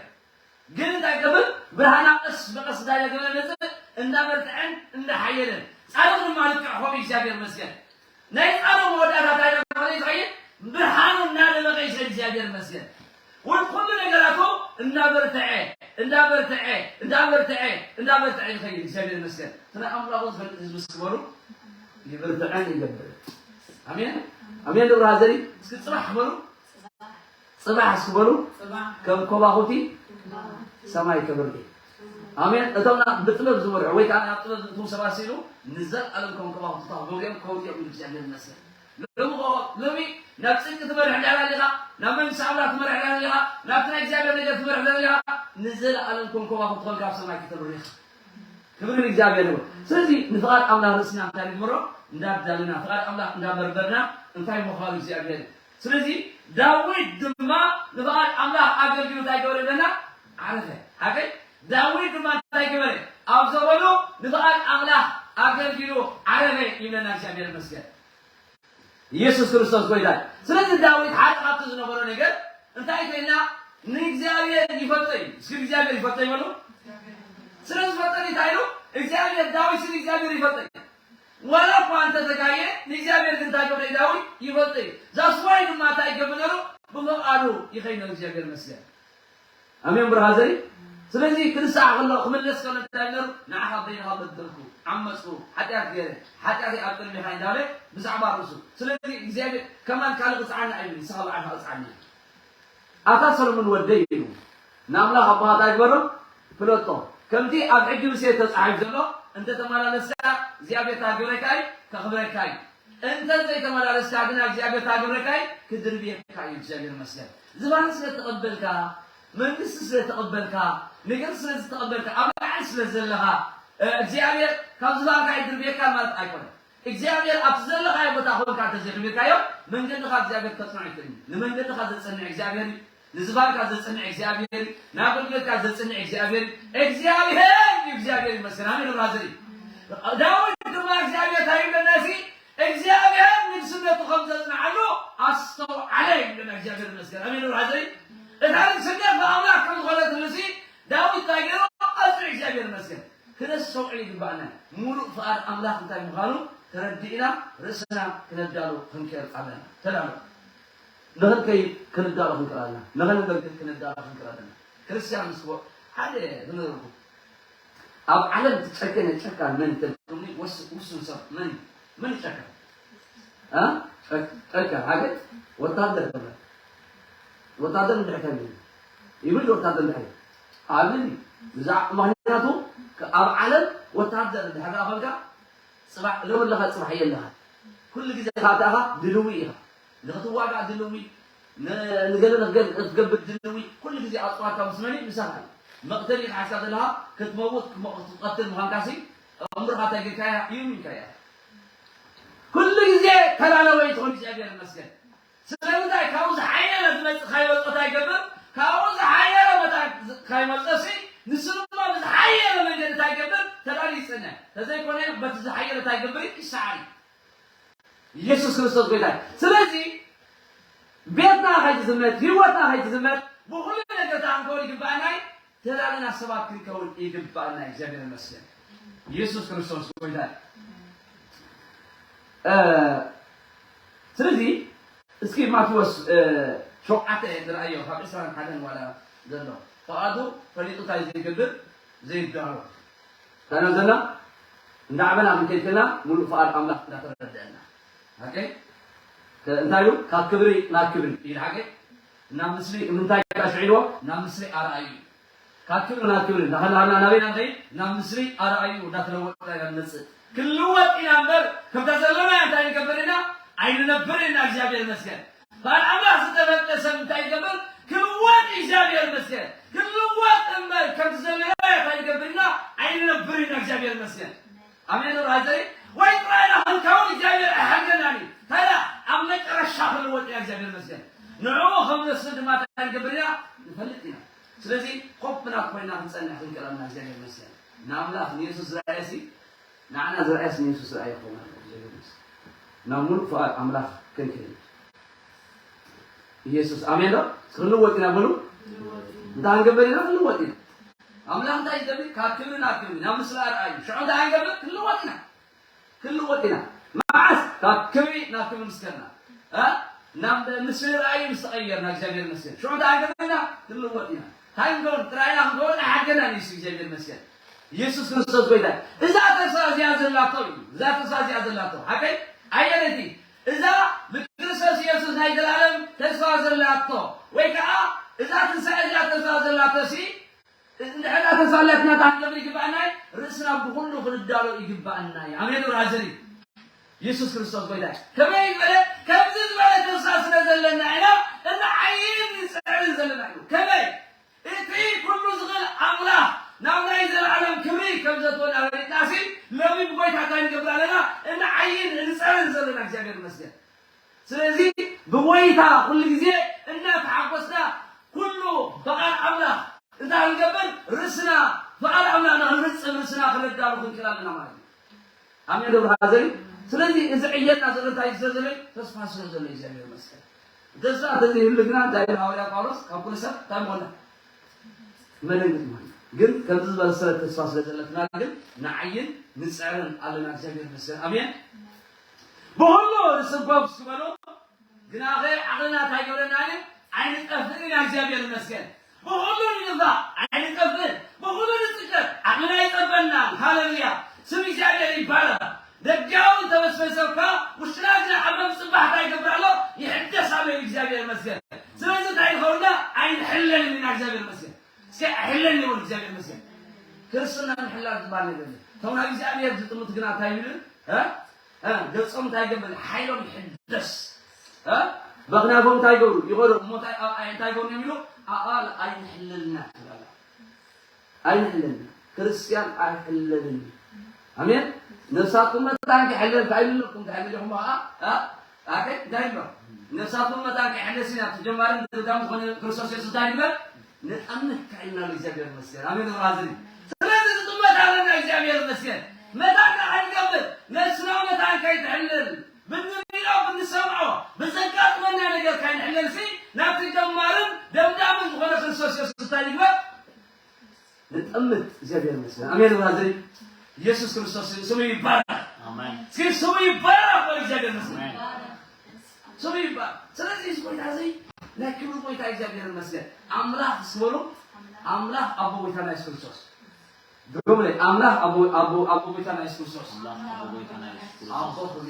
ግን እንታይ ይገብር? ብርሃና ቀስ ብቐስ እንታይ እናገበረ መጽእ፣ እናበርትዐን እናሓየለን። ጻድቕ ድማ ልክዕ ከምኡ እግዚኣብሔር ይመስገን። ናይ ጻድቕ መወዳእታ እንታይ እናኾነ እዩ ዝኸይድ? ብርሃኑ እናደመቐ ይኸይድ። እግዚኣብሔር ይመስገን። ወድ ኩሉ ነገራቱ እናበርትዐ፣ እናበርትዐ፣ እናበርትዐ፣ እናበርትዐ ይኸይድ። እግዚኣብሔር ይመስገን። እቲ ናይ ኣምላኹ ዝፈልጥ ህዝቢ እስኪ በሉ፣ ይበርትዐን ይገብር። ኣሜን። ኣሜን። ዶ ብርሃ ዘሪ፣ እስኪ ጽባሕ በሉ። ጽባሕ እስኪ በሉ። ጽባሕ። ከም ኮባኹቲ ሰማይ ክብርዲ። ኣሜን። እቶም ናብ ብጥበብ ዝመርሑ ወይ ከዓ ናብ ጥበብ ዝእትዉ ሰባት ሲሉ ንዘለኣለም ከም ከዋኽብቲ ክገብሩ እዮም፣ ክኸውዱ እዮም ኢሉ እግዚኣብሔር ይመስገን። ሎሚ ኸ-፣ ሎሚ ናብ ጽድቂ ትመርሕ እንዳላ ኣለኻ፣ ናብ መንግስቲ ኣምላኽ ትመርሕ እንዳላ ኣለኻ፣ ናብቲ ናይ እግዚኣብሔር ነገር ትመርሕ እንዳላ ኣለኻ፣ ንዘለኣለም ከም ከዋኽብቲ ኮንካ ኣብ ሰማይ ክተብርር ኢኻ። ክብሪ ንእግዚኣብሔር ይኹን። ስለዚ ንፍቓድ ኣምላኽ ርእስና እንታይ ንግበሮ? እንዳዳለና፣ ፍቓድ ኣምላኽ እንዳበርበርና እንታይ ምዃኑ እግዚኣብሔር እዩ። ስለዚ ዳዊት ድማ ንፍቓድ ኣምላኽ ኣገልጊሉ እንታይ ገበረ ኣለና? ዓረፈ። ሓቀይ? ዳዊት ድማ እንታይ ገበረ? ኣብ ዘበኑ ንፍቓድ ኣምላኽ ኣገልጊሉ ዓረፈ ይብለና እግዚኣብሔር ይመስገን። ኢየሱስ ክርስቶስ ጎይታ እዩ። ስለዚ ዳዊት ሓደ ካብቲ ዝነበሮ ነገር እንታይ ኮይና? ንእግዚኣብሔር ይፈልጦ እዩ። እስኪ እግዚኣብሔር ይፈልጦ ይበሉ። ስለ ዝፈልጦ እንታይ ኢሉ? እግዚኣብሔር፣ ዳዊት ስለ እግዚኣብሔር ይፈልጦ እዩ። ዋላ እኳ እንተተጋየ ንእግዚኣብሔር ግን እንታይ ገብረ ዳዊት ይፈልጦ እዩ። ዛስዋይ ድማ እንታይ ይገብር ነሩ? ብፍቓዱ ይኸይድ ነሩ። እግዚኣብሔር ይመስገን። ኣሜን ብርሃ ዘሪ። ስለዚ ክንስሓ ከሎ ክምለስ ከሎ እንታይ ነሩ? ንዓኻ በይንኻ በደልኩ፣ ዓመፅኩ፣ ሓጢኣት ገይረ፣ ሓጢኣተይ ኣብ ቅድሚኻ እንዳበለ ብዛዕባ ርእሱ። ስለዚ እግዚኣብሔር ከማን ካልእ ቅፅዓኒ ኣይብል፣ ንስኻ ባዕልኻ ቅፅዓኒ። ኣታ ሰሎሞን ወደይ ኢሉ ንኣምላኽ ኣቦኻ እንታይ ግበሮ? ፍለጦ። ከምቲ ኣብ ሕጊ ሙሴ ተጻሒፉ ዘሎ እንተተመላለስካ እግዚኣብሔር እንታይ ክገብረካ እዩ? ከኽብረካ እዩ። እንተ ዘይተመላለስካ ግና እግዚኣብሔር እንታይ ክገብረካ እዩ? ክድርብየካ እዩ። እግዚኣብሔር ይመስገን። ዝባን ስለ ተቐበልካ፣ መንግስቲ ስለ ተቐበልካ፣ ነገር ስለ ዝተቐበልካ፣ ኣብ ላዕሊ ስለ ዘለኻ፣ እ፣ እግዚኣብሔር ካብ ዝባንካ ይድርብየካ ማለት ኣይኮነን። እግዚኣብሔር ኣብቲ ዘለኻዮ ቦታ ኮንካ እንተዘይኽቢርካዮ፣ መንገድኻ እግዚኣብሔር ከጽንዖ ኣይክእልን እዩ። ንመንገድኻ ዘጽንዕ እግዚኣብሔር እዩ። ንዝባንካ ዘጽንዕ እግዚኣብሔር እዩ። ንኣገልግሎትካ ዘጽንዕ እግዚኣብሔር እዩ። እግዚኣብሔር እዩ። እግዚኣብሔር ይመስገን። ኣሜን። ራዘሪ ዳዊት ድማ እግዚኣብሔር እንታይ ይብለና? እዚ እግዚኣብሔር ንግስነቱ ከም ዘጽንዓሉ ኣስተውዓለ። ይብለና እግዚኣብሔር ይመስገን። ኣሜን። ወርሃ ዘይ እታ ርእስነት ብኣምላኽ ከም ዝኾነት ርእሲ ዳዊት እንታይ ገይሩ? ኣዝዩ እግዚኣብሔር ይመስገን። ክነስተውዕል ይግባእና። ሙሉእ ፍቓድ ኣምላኽ እንታይ ምዃኑ ተረዲእና ርእስና ክነዳሉ ክንክእል ኣለና። ተዳሉ። ንኽንከይድ ክንዳሎ ክንክእል ኣለና። ንኽንገልግል ክንዳሎ ክንክእል ኣለና። ክርስቲያን ምስ ሓደ ዝነገርኩ ኣብ ዓለም ትጨከነ ጨካን መን ተልኩኒ ወስ ውሱን ሰብ መን መን ይጨከን? እ? ጨክ- ጨካን ሓደ ወታደር ተብለ ወታደር እንድሕር ከሚሉ ይብል ወታደር እንድሕር ኣብን ብዛዕ ምክንያቱ ኣብ ዓለም ወታደር እንድሕር ዳኣ ኮንካ ጽባሕ ሎም ኣለኻ ጽባሕ የለኻ ኩሉ ግዜ ካታኻ ድልዊ ኢኻ ንኽትዋጋእ ድልዊ ን- ንገለ ንገለ ክትገብር ድልዊ ኩሉ ግዜ ኣጽዋርካ ምስ መን እዩ? ምሳኻ እዩ። መቕተሊ ኢኻ ሓስካ ዘለኻ ክትመውት ክትመ- ክትቐትል ምዃንካሲ ኣእምሮኻ እንታይ ጌርካያ እዩ ሚንካያ ኩሉ ግዜ ተላለወ ይትኾን እግዚኣብሔር ይመስገን ስለምንታይ ካብኡ ዝሓየለ ዝመፅእ ካይመፀ እንታይ ይገብር ካብኡ ዝሓየለ መታ ካይመፀሲ ንሱ ድማ ብዝሓየለ መንገዲ እንታይ ይገብር ተላሊ ይፅንዕ ተዘይኮነ በቲ ዝሓየለ እንታይ ይገብር ይሰዓር ኢየሱስ ክርስቶስ ጎይታ እዩ። ስለዚ ቤትና ከይትዝመት፣ ህይወትና ከይትዝመት፣ ብኹሉ ነገር ተኣንከውን ይግባእና እዩ። ተላልና ሰባት ክንከውን ይግባእና እዩ። እግዚኣብሔር ይመስገን። ኢየሱስ ክርስቶስ ጎይታ እዩ። እ፣ ስለዚ እስኪ ማቴዎስ እ፣ ሸውዓተ ንርኣዮ ካብ ዕስራን ሓደን ዋላ ዘሎ ፍቓዱ ፈሊጡ እንታይ ዘይገብር ዘይዳሎ ታና ዘላ እንዳዕበና ክንከይድና ሙሉእ ፍቓድ ኣምላኽ እንዳተረደአና ኦኬ እንታይ እዩ ካብ ክብሪ ናብ ክብሪ ኢልሓገ ናብ ምስሊ ምንታይ ዳ ሽዒልዎ ናብ ምስሊ ኣርኣዩ ካብ ክብሪ ናብ ክብሪ እንዳኸላና ናበይ ናብ ከይድ ናብ ምስሊ ኣርኣዩ እንዳተለወጥና ኢና ንመፅእ ክልወጥ ኢና እምበር ከምታ ዘለና እንታይ ንገብር ኢና ኣይንነብር ኢና እግዚኣብሔር ይመስገን በዓል ኣምላኽ ዝተፈጠ ሰብ እንታይ ይገብር ክልወጥ እግዚኣብሔር ይመስገን ክልወጥ እምበር ከምቲ ዘለና እንታይ ንገብር ኢና ኣይንነብር ኢና እግዚኣብሔር ይመስገን ኣሜን ዶ ሃዘሪ ወይ ጥራይና ክንከውን እግዚኣብሔር ኣይሓገናን እዩ ታዲያ ኣብ መጨረሻ ክንልወጥ ኢና እግዚኣብሔር ይመስገን ንዕኡ ከም ንወስድ ድማ እንታይ ንገብር ኢና ንፈልጥ ኢና ስለዚ ኮፕና ኮይና ክንፀንሕ ክንክእል ኣለና እግዚኣብሔር ይመስገን ንኣምላኽ ንየሱስ ዝረኣየሲ ንዓና ዝረኣየስ ንየሱስ ዝረኣየ ክኸውን ኣለዎ እግዚኣብሔር ይመስገን ናብ ሙሉእ ፍቓድ ኣምላኽ ክንከይድ ኢየሱስ ኣሜን ዶ ክንልወጥ ኢና በሉ እንታይ ክንገብር ኢና ክንልወጥ ኢና ኣምላኽ እንታይ ይገብር ካብ ክብሪ ናብ ክብሪ ናብ ምስላ ኣርኣዩ ሽዑ እንታይ ክንገብር ክንልወጥ ኢና ክንልወጥ ኢና መዓስ ካብ ክብሪ ናብ ክብሪ ምስ ከድና እ? ናብ ምስሊ ርኣዩ ምስ ተቐየርና እግዚኣብሔር ይመስገን ሽዑ እንታይ ክንገብር ኢና ክንልወጥ ኢና እንታይ ንገብር ጥራይና ክንገብር ኣይሓገናን እዩ እግዚኣብሔር ይመስገን ኢየሱስ ክርስቶስ ጎይታ እዛ ተስፋ እዚኣ ዘላቶ እዩ እዛ ተስፋ እዚኣ ዘላቶ ሓቀይ ኣየነይቲ እዛ ብክርስቶስ ኢየሱስ ናይ ዘላለም ተስፋ ዘላቶ ወይ ከዓ እዛ ትንሳኤ እዚኣ ተስፋ ዘላቶ ሲ እንድሕና ተስፋ ኣላትና እንታይ ክንገብር ይግባኣና እዩ ርእስና ብኩሉ ክንዳሎ ይግባኣና እዩ ኣሜን ብራዘሪ ኢየሱስ ክርስቶስ ጎይታ ከመይ ዝበለ ከምዚ ዝበለ ተስፋ ስለ ዘለና ኢና እንዓይን ንፅዕርን ዘለና እዩ ከመይ እቲ ኩሉ ዝኽእል ኣምላኽ ናብ ናይ ዘለዓለም ክብሪ ከም ዘትወና ርኢናሲ ሎሚ ብጎይታ እንታይ ንገብር ኣለና እንዓይን ንፀርን ዘለና እግዚኣብሔር ይመስገን ስለዚ ብጎይታ ኩሉ ግዜ እናተሓጎስና ኩሉ በቓል ኣምላኽ እንታይ ክንገብር ርእስና በቓል ኣምላኽ ንክንፍፅም ርእስና ክንዳሉ ክንክእል ኣለና ማለት እዩ ኣሜን ዶ ብራዘሪ ስለዚ እዚ ዕየና ዘሎ እንታይ ስለ ዘሎ ተስፋ ስለ ዘሎ እግዚኣብሔር ይመስገን ተስፋ ተዘይህሉ ግና እንታይ ኢሉ ሃዋርያ ጳውሎስ ካብ ኩሉ ሰብ እንታይ ምኾና መደንግጥ ማለት ግን ከምዚ ዝበለ ስለ ተስፋ ስለ ዘለትና ግን ንዓይን ንፅዕርን ኣለና እግዚኣብሔር ይመስገን ኣሜን ብኩሉ ንስንኮፍ እስኪ በሉ ግናኸ ዓቕልና እንታይ ገብረና ግን ኣይንጠፍእን ኢና እግዚኣብሔር ይመስገን ብኹሉ ንግዛእ ኣይንጠፍእን ብኹሉ ንፅገብ ዓቕልና ኣይጠበናን ሃለሉያ ስም እግዚኣብሔር ይባረክ ደጊያዊ እንተመስመሰብካ ውሽጥና ግን ዓቕሎም ፅባሕ እንታይ ይገብር ኣሎ ይሕደስ ኣሎ እዩ እግዚኣብሔር ይመስገን ስለዚ እንታይ ንኸውና ኣይንሕለልን ኢና እግዚኣብሔር ይመስገን እስኪ ኣይሕለልን ይበሉ እግዚኣብሔር ይመስገን ክርስትና ምሕላል ዝበሃል ነገር እቶም ናብ እግዚኣብሔር ዝጥምት ግና እንታይ ይብልን ገጾም እንታይ ይገብር ሓይሎም ይሕደስ በኽናቦም እንታይ ይገብሩ ይኸዱ እሞ እንታይ ገብሩ የሚሉ ኣኣል ኣይንሕለልና ትላላ ኣይንሕለልና ክርስቲያን ኣይሕለልን ኣሜን ነፍሳትኩም መታን ክሕለል እንታይ ይብለኩም እንታይ ይብለኩም ኣ ኣከ እንታይ ይብሎ ነፍሳትኩም መታን ክሕለስ ኢና ተጀማሪ ንዳም ዝኾነ ክርስቶስ የሱስ እንታይ ይግበር ንጠምህ ክዕልና እግዚኣብሔር ይመስገን ኣሜን ራዝኒ ስለዚ ዝጥመት ኣለና እግዚኣብሔር ይመስገን መታን ከዓ ንገብር ነፍስና መታን ከይትሕልል ብንሪኦ ብንሰምዖ ብዘጋጥመና ነገር ካይንሕለልሲ እምነት እግዚኣብሔር ይመስገን። ኣሜን። ብራዘር ኢየሱስ ክርስቶስ ስሙ ይባረክ። ኣሜን። እስኪ ስሙ ይባረክ በል። እግዚኣብሔር ይመስገን። ኣሜን። ስሙ ይባረክ። ስለዚህ እዚ ጎይታ እዚ ናይ ክብሪ ጎይታ እግዚኣብሔር ይመስገን። ኣምላኽ ስበሉ ኣምላኽ ኣቦ ጎይታ ናይ የሱስ ክርስቶስ። ድገሙለይ ኣምላኽ ኣቦ ኣቦ ኣቦ ጎይታ ናይ የሱስ ክርስቶስ። ኣምላኽ ኣቦ ጎይታ ናይ የሱስ ክርስቶስ። ኣቦ ክብሪ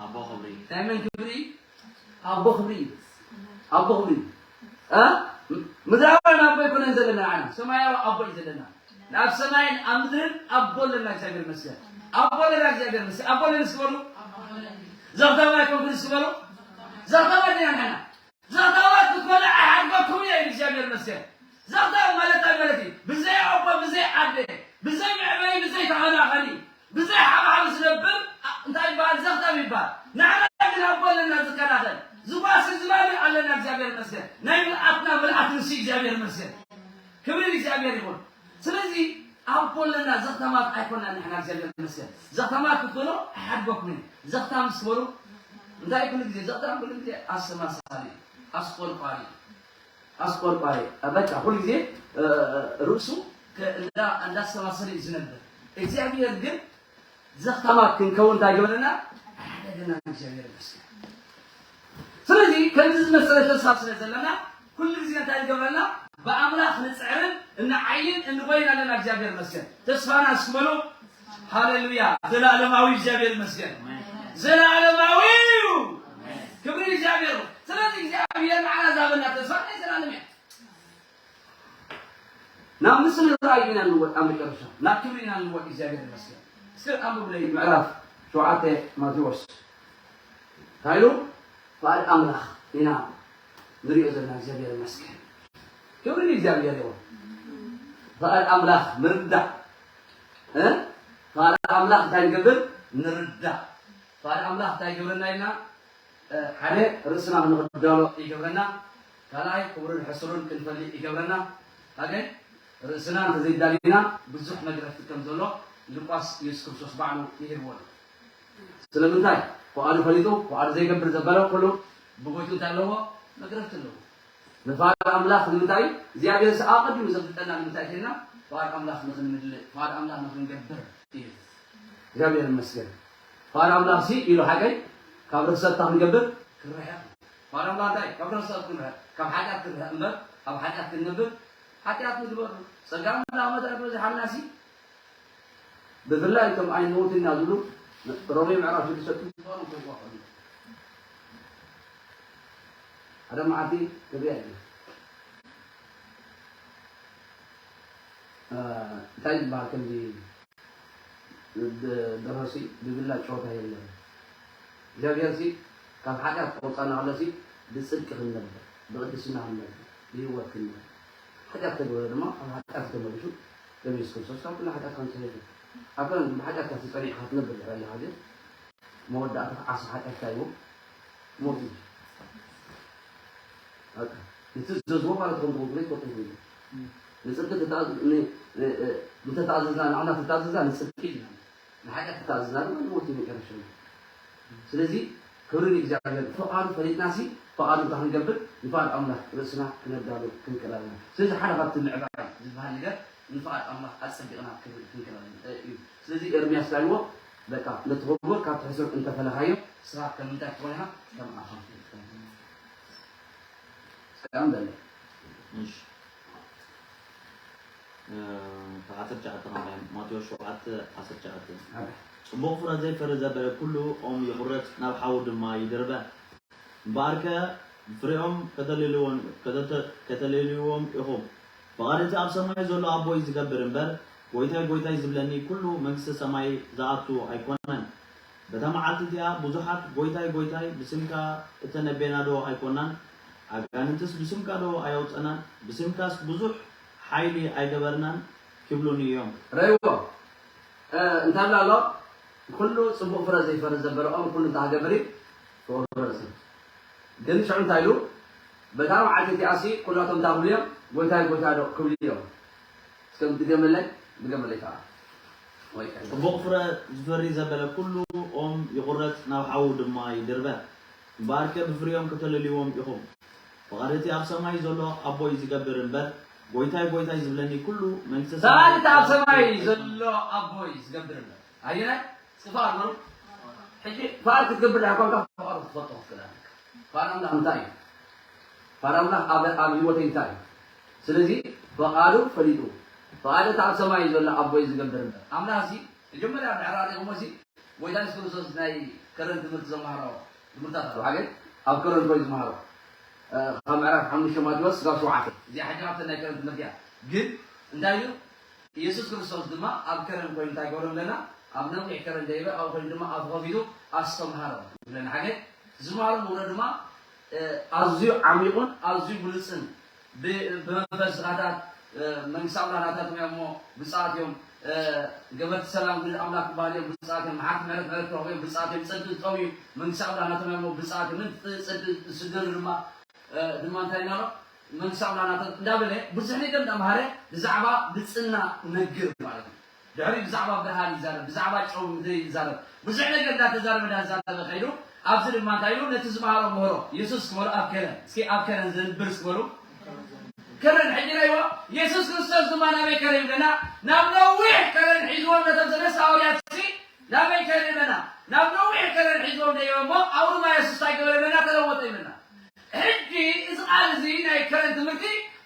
ኣቦ ክብሪ። ናይ መን ክብሪ? ኣቦ ክብሪ እዩ። ኣቦ ክብሪ እዩ። እ? ምድራውያን ኣቦ ኣይኮነን ዘለና ንዓና ሰማያዊ ኣቦ እዩ ዘለና። ናብ ሰማይን ኣብ ምድርን ኣቦ ኣለና እግዚኣብሔር ይመስገን። ኣቦ ኣለና እግዚኣብሔር ይመስገን። ኣቦ ኣለና እስኪ በሉ። ዘኽታማይ ኮንኩን እስኪ በሉ። ዘኽታማይ ዲና ንሕና። ዘኽታማት ክትበልዕ ኣይሓድገኩም እየ ኢሉ እግዚኣብሔር ይመስገን። ዘኽታም ማለት እንታይ ማለት እዩ? ብዘይ ኣቦ ብዘይ ኣደ ብዘይ መዕበሪ ብዘይ ተኸናኸኒ ብዘይ ሓብሓብ ዝነብር እንታይ ይበሃል? ዘኽታም ይበሃል። ንሕና ግን ኣቦ ኣለና ዝከናኸን ዝጓሲ ዝባኒ ኣለና እግዚኣብሔር ይመስገን። ናይ ምልኣትና ምልኣት ንሱ እግዚኣብሔር ይመስገን። ክብሪ እግዚኣብሔር ይኹን። ስለዚ ኣቦ ኣለና ዘኽታማት ኣይኮናን ንሕና እግዚኣብሔር ይመስገን። ዘኽታማት ክትኮኖ ኣይሓድገኩም እየ። ዘኽታም ስበሩ እንታይ ኩሉ ግዜ ዘኽታም ኩሉ ግዜ ኣሰማሳሊ ኣስቆርቋሪ ኣስቆርቋሪ በቃ ኩሉ ግዜ ርእሱ እንዳሰባሰለ እዩ ዝነብር። እግዚኣብሔር ግን ዘኽታማት ክንከውን እንታይ ገበረና? ኣይሓደገና እግዚኣብሔር ይመስገን። ስለዚ ከምዚ ዝመሰለ ተስፋ ስለ ዘለና ኩሉ ግዜ እንታይ ዝገብረና? ብኣምላኽ ንፅዕርን እንዓይን እንጎይን ኣለና። እግዚኣብሔር ይመስገን። ተስፋና እስኪ በሉ ሃሌሉያ። ዘላለማዊ እግዚኣብሔር ይመስገን። ዘላለማዊ እዩ። ክብሪ እግዚኣብሔር። ስለዚ እግዚኣብሔር ንዓና ዝሃበና ተስፋ ናይ ዘላለም እያ። ናብ ምስሉ ራእይ ኢና ንወጥ ኣብ መጨረሻ ናብ ክብሪ ኢና ንወጥ እግዚኣብሔር ይመስገን። እስከ ኣንብብለይ ምዕራፍ ሸውዓተ ማቴዎስ እንታይ ኢሉ? ፍቓድ ኣምላኽ ኢና ንሪኦ ዘለና እግዚኣብሔር ይመስገን። ክብሪ ንእግዚኣብሔር ይኹን። ፍቓድ ኣምላኽ ምርዳእ እ ፍቓድ ኣምላኽ እንታይ ንገብር ንርዳእ። ፍቓድ ኣምላኽ እንታይ ይገብረና ኢልና ሓደ ርእስና ክንዳሎ ይገብረና። ካልኣይ ክቡርን ሕሱርን ክንፈልጥ ይገብረና። ኣገ ርእስና እንተዘይዳሊና ብዙሕ መግረፍቲ ከም ዘሎ ሉቃስ ኢየሱስ ክርስቶስ ባዕሉ ይህብዎ እዩ። ስለምንታይ ፍቓዱ ፈሊጡ ፍቓዱ ዘይገብር ዘበለ ኩሉ ብጎይቱ እንታይ ኣለዎ መግረፍቲ ኣለዎ። ንፍቓድ ኣምላኽ ንምንታይ እግዚኣብሔር ኣቐዲሙ ዘፍልጠና ንምንታይ ቴና ፍቓድ ኣምላኽ ንኽንምልእ ፍቓድ ኣምላኽ ንኽንገብር እዩ። እግዚኣብሔር ይመስገን። ፍቓድ ኣምላኽ ሲ ኢሉ ሓቀይ ካብ ርክሰት ክንገብር ክንርሕቕ። ፍቓድ ኣምላኽ እንታይ ካብ ርክሰት ክንርሕቕ ካብ ሓጢኣት ክንርሕቕ እምበር ኣብ ሓጢኣት ክንነብር ሓጢኣት ንግበር። ጸጋ ኣምላኽ መጠን ዝበዝሓልና ሲ ብፍላይ እቶም ኣይንሞትን ኢና ዝብሉ ሮሜ ምዕራፍ ሽዱሽተ ጥንቆሮም ከይዋፈሉ ሓደ መዓልቲ ክብያ እዩ እንታይ ዝበሃል ከምዚ ደረሲ ብብላ ጨወታ የለን እግዚኣብሔር ሲ ካብ ሓጢኣት ከውፃና ከሎ ሲ ብፅድቂ ክንነብር ብቅድስና ክንነብር ብህይወት ክንነብር ሓጢኣት ተግበረ ድማ ኣብ ሓጢኣት ተመልሱ ደም የሱስ ክርስቶስ ካብ ኩሉ ሓጢኣት ከምፅሄ ኣካል ብሓጢኣትካ ተፀኒዕካ ትነብር ኣለካ ግን መወዳእታ ዓሳ ሓጢኣትካ እዩ ሞት እዩ። እቲ ዘዝቦ ማለት ከም ትኹም ትኹም ትኹም ንፅድቂ ምተታዘዝና ንዓና ተታዘዝና ንፅድቂ ኢልና ንሓጢኣት ተታዘዝና ድማ ንሞት እዩ መጨረሻ ስለዚ ክብሪ ንእግዚኣብሔር ፍቓዱ ፈሊጥና ሲ ፍቓዱ እንታይ ክንገብር ንፍቓድ ኣምላኽ ርእስና ክነዳሉ ክንክእል ኣለና ስለዚ ሓደ ካብቲ ምዕባይ ዝበሃል ነገር ንፍቓድ ኣምላኽ ኣጸቢቕና ክንክእል ኣለና እዩ ስለዚ ኤርምያስ ታይዎ በቃ ነቲ ክቡር ካብቲ ሕሱር እንተፈለኻዮ ስኻ ከም እንታይ ክትኾን ኢኻ ከም ኣኻ ሰላም በለ እሺ ዓሰርተ ትሽዓተ ከማይ ማቴዎስ ሸውዓተ ዓሰርተ ትሽዓተ ጽቡቕ ፍረ ዘይፈሪ ዘበለ ኩሉ ኦም ይቑረጽ ናብ ሓዊ ድማ ይድርበ እምበኣርከ ብፍሬኦም ከተለልይዎም ኢኹም። ፍቓድ እቲ ኣብ ሰማይ ዘሎ ኣቦይ ዝገብር እምበር፣ ጐይታይ፣ ጐይታይ ዝብለኒ ኵሉ መንግስተ ሰማይ ዝኣቱ ኣይኮነን። በታ መዓልቲ እቲኣ ብዙሓት፣ ጐይታይ፣ ጐይታይ፣ ብስምካ እተነበየናዶ ኣይኮንናን? ኣጋንንትስ ብስምካዶ ኣየውጸእናን? ብስምካስ ብዙሕ ሓይሊ ኣይገበርናን? ክብሉኒ እዮም። ርእይዎ፣ እንታይ ብላ ኣሎ? ኩሉ ጽቡቕ ፍረ ዘይፈሪ ዘበለ ኦም ኩሉ እንታይ ክገብር እዩ? ክቑረጽ እዩ። ግን ሽዑ እንታይ ኢሉ? በታ መዓልቲ እቲኣሲ ኩላቶም እንታይ ክብሉ እዮም? ጐይታይ ጐይታይ ዶ ክብሉ እዮም? እስከ ድገመለይ፣ ድገመለይ ከዓ። ወይ ከዓ። ጽቡቕ ፍረ ዝፈሪ ዘበለ ኩሉ ኦም ይቑረጽ ናብ ሓዊ ድማ ይድርበ። እምበኣርከ ብፍሪኦም ከተለልይዎም ኢኹም። ፍቓድ እቲ ኣብ ሰማይ ዘሎ ኣቦይ ዝገብር እምበር፣ ጎይታይ ጎይታይ ዝብለኒ ኩሉ መንግስተ ሰማይ ሰማይ ኣብ ሰማይ ዘሎ ኣቦይ ዝገብር ኣሎ። ኣየናይ? እስኪ ፍቓድ በሉ። ሕጂ ፍቓድ ክትገብር ዳኣ ኮንካ ፍቓዱ ክትፈልጦ ክትኽእል ኣለካ። ፍቓድ ኣምላኽ እንታይ እዩ? ፍቓድ ኣምላኽ ኣብ ኣብ ህይወተይ እንታይ እዩ? ስለዚ ፍቓዱ ፈሊጡ፣ ፍቓድ እቲ ኣብ ሰማይ ዘሎ ኣቦይ ዝገብር እምበር። ኣምላኽ እዚ መጀመርያ ድሕሪ ኣሪቑሞ እዚ ጎይታ የሱስ ክርስቶስ ናይ ከረን ትምህርቲ ዘምሃሮ ትምህርታት ኣለዉ። ሓደ ኣብ ከረን ኮይኑ ዝምሃሮ፣ እ፣ ካብ ምዕራፍ ሓሙሽተ ማቴዎስ ክሳብ ሸውዓተ። እዚኣ ሕጂ ካብተን ናይ ከረን ትምህርቲ እያ። ግን እንታይ ኢሉ? የሱስ ክርስቶስ ድማ ኣብ ከረን ኮይኑ እንታይ ገበሮም ኣለና? ኣብ ነዊሕ ከረን ደይበ ኣብኡ ኮይኑ ድማ ኣፉ ከፊቱ ኣስተምሃሮም ይብለና። ሓደ ዝምሃሮም ውረ ድማ፣ እ፣ ኣዝዩ ዓሚቑን ኣዝዩ ብሉጽን ብ-፣ ብመንፈስ ዝኻታት፣ እ፣ መንግስቲ ኣምላኽ ናታቶም እዮም እሞ ብፅኣት እዮም፣ እ፣ ገበርቲ ሰላም ግን ኣምላኽ ክበሃል እዮም ብፅኣት እዮም፣ መሓርቲ ምሕረት ምሕረት ክረኽቡ እዮም ብፅኣት እዮም፣ ፅድቂ ዝጠምዩ መንግስቲ ኣምላኽ ናቶም እዮም እሞ ብፅኣት እዮም፣ ምን ፅድቂ ዝስደዱ ድማ፣ እ፣ ድማ እንታይ እናሎ መንግስቲ ኣምላኽ ናቶም እንዳበለ ብዙሕ ነገር እንዳምሃረ ብዛዕባ ብፅና ነግር ማለት እዩ። ድሕሪ ብዛዕባ ብርሃን ይዛረብ፣ ብዛዕባ ጨው ምድሪ ይዛረብ፣ ብዙሕ ነገር እንዳተዛረበ እንዳዛረበ ከይዱ፣ ኣብዚ ድማ እንታይ ኢሉ ነቲ ዝመሃሮ ምህሮ፣ የሱስ ክበሉ ኣብ ከረን፣ እስኪ ኣብ ከረን ዘንብር እስኪ በሉ። ከረን ሕጂ ኢልዎ፣ የሱስ ክርስቶስ ድማ ናበይ ከረን ይብለና? ናብ ነዊሕ ከረን ሒዝዎም ነቶም ሰለስተ ሃዋርያት ሲ ናበይ ከረን ይብለና? ናብ ነዊሕ ከረን ሒዝዎም ደይቦሞ ኣብኡ ድማ የሱስ እንታይ ገበረ ይብለና? ተለወጠ ይብለና። ሕጂ እዚ ቃል እዚ ናይ ከረን ትምህርቲ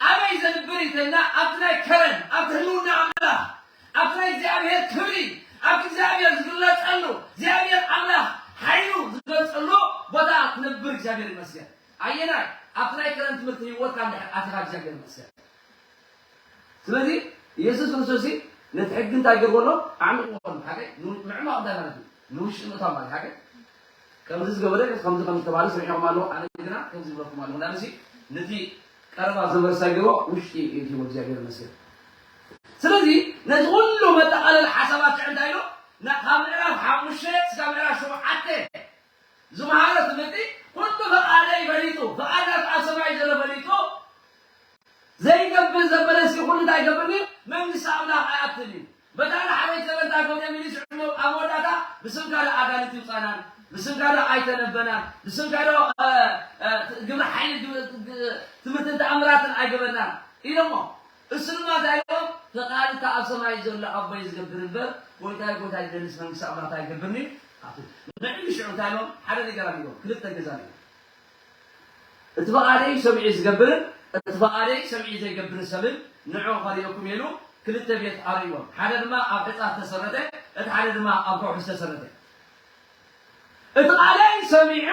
ኣበይ ዘንብር ይብለና? ኣብቲ ናይ ከረን ኣብቲ ህልውና ኣምላኽ ኣብቲ ናይ እግዚኣብሔር ክብሪ ኣብቲ እግዚኣብሔር ዝግለጸሉ እግዚኣብሔር ኣምላኽ ሓይሉ ዝገልጸሉ ቦታ ክነብር እግዚኣብሔር ይመስገን። ኣየናይ ኣብቲ ናይ ከረን ትምህርቲ ህይወትካ እንድሕር ኣቲኻ እግዚኣብሔር ይመስገን። ስለዚ የሱስ ክርስቶስ ነቲ ሕጊ እንታይ ገርበሎ? ኣዕሚቕዎ ሓቀይ ምዕማቕ እንታይ ማለት እዩ? ንውሽጢ ምእታው ማለት ሓቀይ ከምዚ ዝገበረ ከምዚ ከም ዝተባለ ሰሚዕኹም ኣለኹ። ኣነ ግና ከምዚ ይብለኩም ኣለኹ። እንዳምሲ ነቲ ቀረባ ዝነበረ ሳይገሮ ውሽጢ እዩ ሂቦ እግዚኣብሔር ይመስገን። ስለዚ ነዚ ኩሉ መጠቓለሊ ሓሳባት ክዕ እንታይ ኢሉ ካብ ምዕራፍ ሓሙሽተ እስካብ ምዕራፍ ሸውዓተ ዝመሃሮ ትምህርቲ ኩሉ ፈቓደይ ፈሊጡ ፈቓድ ናት ኣብ ሰማይ ዘሎ ፈሊጡ ዘይገብር ዘበለ እስኪ ኩሉ እንታይ ይገብር እዩ መንግስቲ ኣምላኽ ኣይኣትን እዩ። በታ ዳሕረይቲ ዘበን እንታይ ክኸውን እዮም ኢሉ ሽዑ ኣብ መወዳእታ ብስምካ ዶ ኣጋንንት ይውፃናን ብስምካ ዶ ኣይተነበናን ብስምካ ዶ ግብሪ ሓይሊ ትምህርትን ተኣምራትን ኣይገበርናን ኢሎሞ። እሱ ድማ እንታይ ኢሎም ፈቃድ እታ ኣብ ሰማይ ዘሎ ኣቦይ ዝገብር እምበር ጎይታይ ጎይታይ ዝደልስ መንግስቲ ኣምላኽ እንታይ ይገብርኒ ኣቱ ንዕሊ ሽዑ እንታይ ኢሎም ሓደ ነገር ኣሚጎም ክልተ ገዛ ነ እቲ ፈቃደይ ሰሚዒ ዝገብርን እቲ ፈቃደይ ሰሚዒ ዘይገብርን ሰብን ንዑ ከርእየኩም ኢሉ ክልተ ቤት ኣርእዎም ሓደ ድማ ኣብ ሕፃ ዝተሰረተ እቲ ሓደ ድማ ኣብ ከውሒ ዝተሰረተ እቲ ቃለይ ሰሚዑ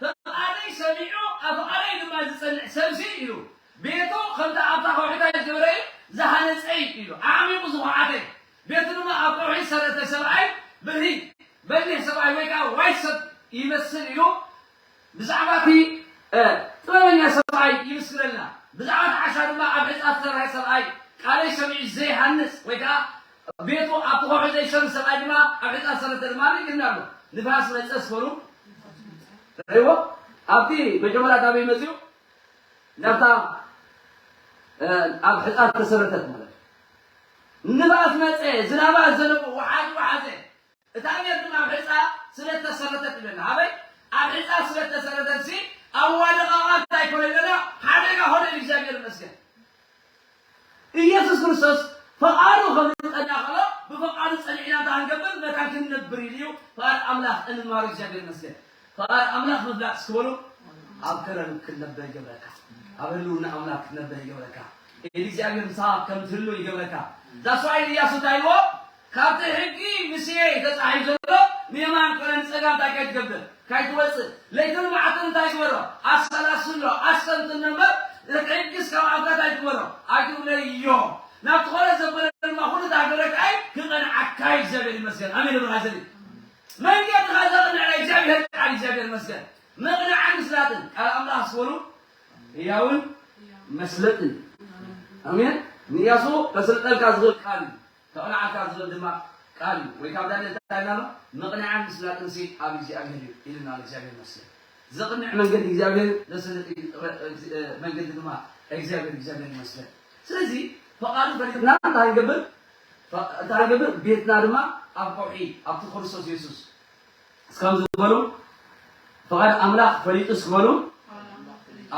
ፈቃደይ ሰሚዑ ኣብ ፈቃደይ ድማ ዝጸንዕ ሰብሲ ኢሉ ቤቱ ከምቲ ኣብታ ከውሒታይ ዝገበረ እዩ ዝሃነጸ እዩ ኢሉ ኣዕሚቑ ዝኹዓተ ቤቱ ድማ ኣብ ከውሒ ዝሰረተ ሰብኣይ ብርሂ በሊሕ ሰብኣይ ወይ ከዓ ዋይ ሰብ ይመስል ኢሉ ብዛዕባ እቲ ጥበበኛ ሰብኣይ ይምስክረልና ብዛዕባ እቲ ዓሻ ድማ ኣብ ሕፃ ዝሰረሐ ሰብኣይ ቃለይ ሰሚዑ ዘይሃንጽ ወይ ከዓ ቤቱ ኣብቲ ከውሒ ዘይሸርፍ ሰብኣይ ድማ ኣብ ሕፃ ዝሰረተ ድማ ይግና ኣሎ ንፋስ መፀ ስፈሩ ርእዎ ኣብቲ መጀመርያ ካበይ መፅኡ ናብታ ኣብ ሕፃ ተሰረተት ማለት ንፋስ መፀ ዝናባ ዘነቡ ወሓዚ ወሓዘ እታ ቤት ድማ ኣብ ሕፃ ስለተሰረተት ይብለና ኣበይ ኣብ ሕፃ ስለተሰረተት ሲ ኣዋደቃቃ እንታይ ኮነ ይብለና ሓደጋ ሆነ እግዚኣብሔር ይመስገን ኢየሱስ ክርስቶስ ፈቃዱ ከም ዝጸና ከሎ ብፈቃዱ ጸኒዕና እንተ ክንገብር መታን ክንነብር ኢሉ እዩ። ፈቃድ ኣምላኽ እንማሩ እግዚኣብሔር ይመስገን። ፈቃድ ኣምላኽ ምፍላጥ እስኪ በሉ ኣብ ከረን ክትነብር ይገብረካ። ኣብ ህልውና ኣምላኽ ክትነብር ይገብረካ። ኢድ እግዚኣብሔር ምሳኻ ከም ትህሉ ይገብረካ። ዛስዋይ ኢያሱ እንታይ ኢልዎ ካብቲ ሕጊ ምስየይ ተጻሒፉ ዘሎ ንየማን ኮነ ንጸጋም እንታይ ከይትገብር ከይትወጽእ ለይትን መዓልትን እንታይ ግበሮ ኣሰላስሎ ኣስተንትኖ እምበር እቲ ሕጊስ ካብ ኣፍካ እንታይ ትግበሮ ኣይትብለዮ ናብቲ ኮነ ዘበለ ድማ ኩሉ እንታይ ክብለካ እዩ ክቐንዓካ እዩ እግዚኣብሔር ይመስገን ኣሜን ብር ሃዘኒ መንገድኻ ዘቕንዕ ናይ እግዚኣብሔር ቃል እግዚኣብሔር ይመስገን መቕንዓን ምስላጥን ቃል ኣምላኽ ስበሉ ህያውን መስለጥን ኣሜን ንያሱ ከስልጠልካ ዝኽእል ቃል እዩ ተቕንዓካ ዝብል ድማ ቃል እዩ። ወይ ካብ ዳንኤል እንታይ ኢልና ኣሎ? ምቕንዓን ምስላጥንሲ ኣብ እግዚኣብሔር እዩ ኢልና ኣሎ እግዚኣብሔር ይመስገን። ዘቕንዕ መንገዲ እግዚኣብሔር ዘስልጥ መንገዲ ድማ እግዚኣብሔር እግዚኣብሔር ይመስገን። ስለዚ ፈቓዱ ፈሊጥና እንታይ ንገብር? እንታይ ንገብር? ቤትና ድማ ኣብ ከውሒ ኣብቲ ክርስቶስ የሱስ እስከም ዝበሉ ፍቓድ ኣምላኽ ፈሊጡ እስክበሉ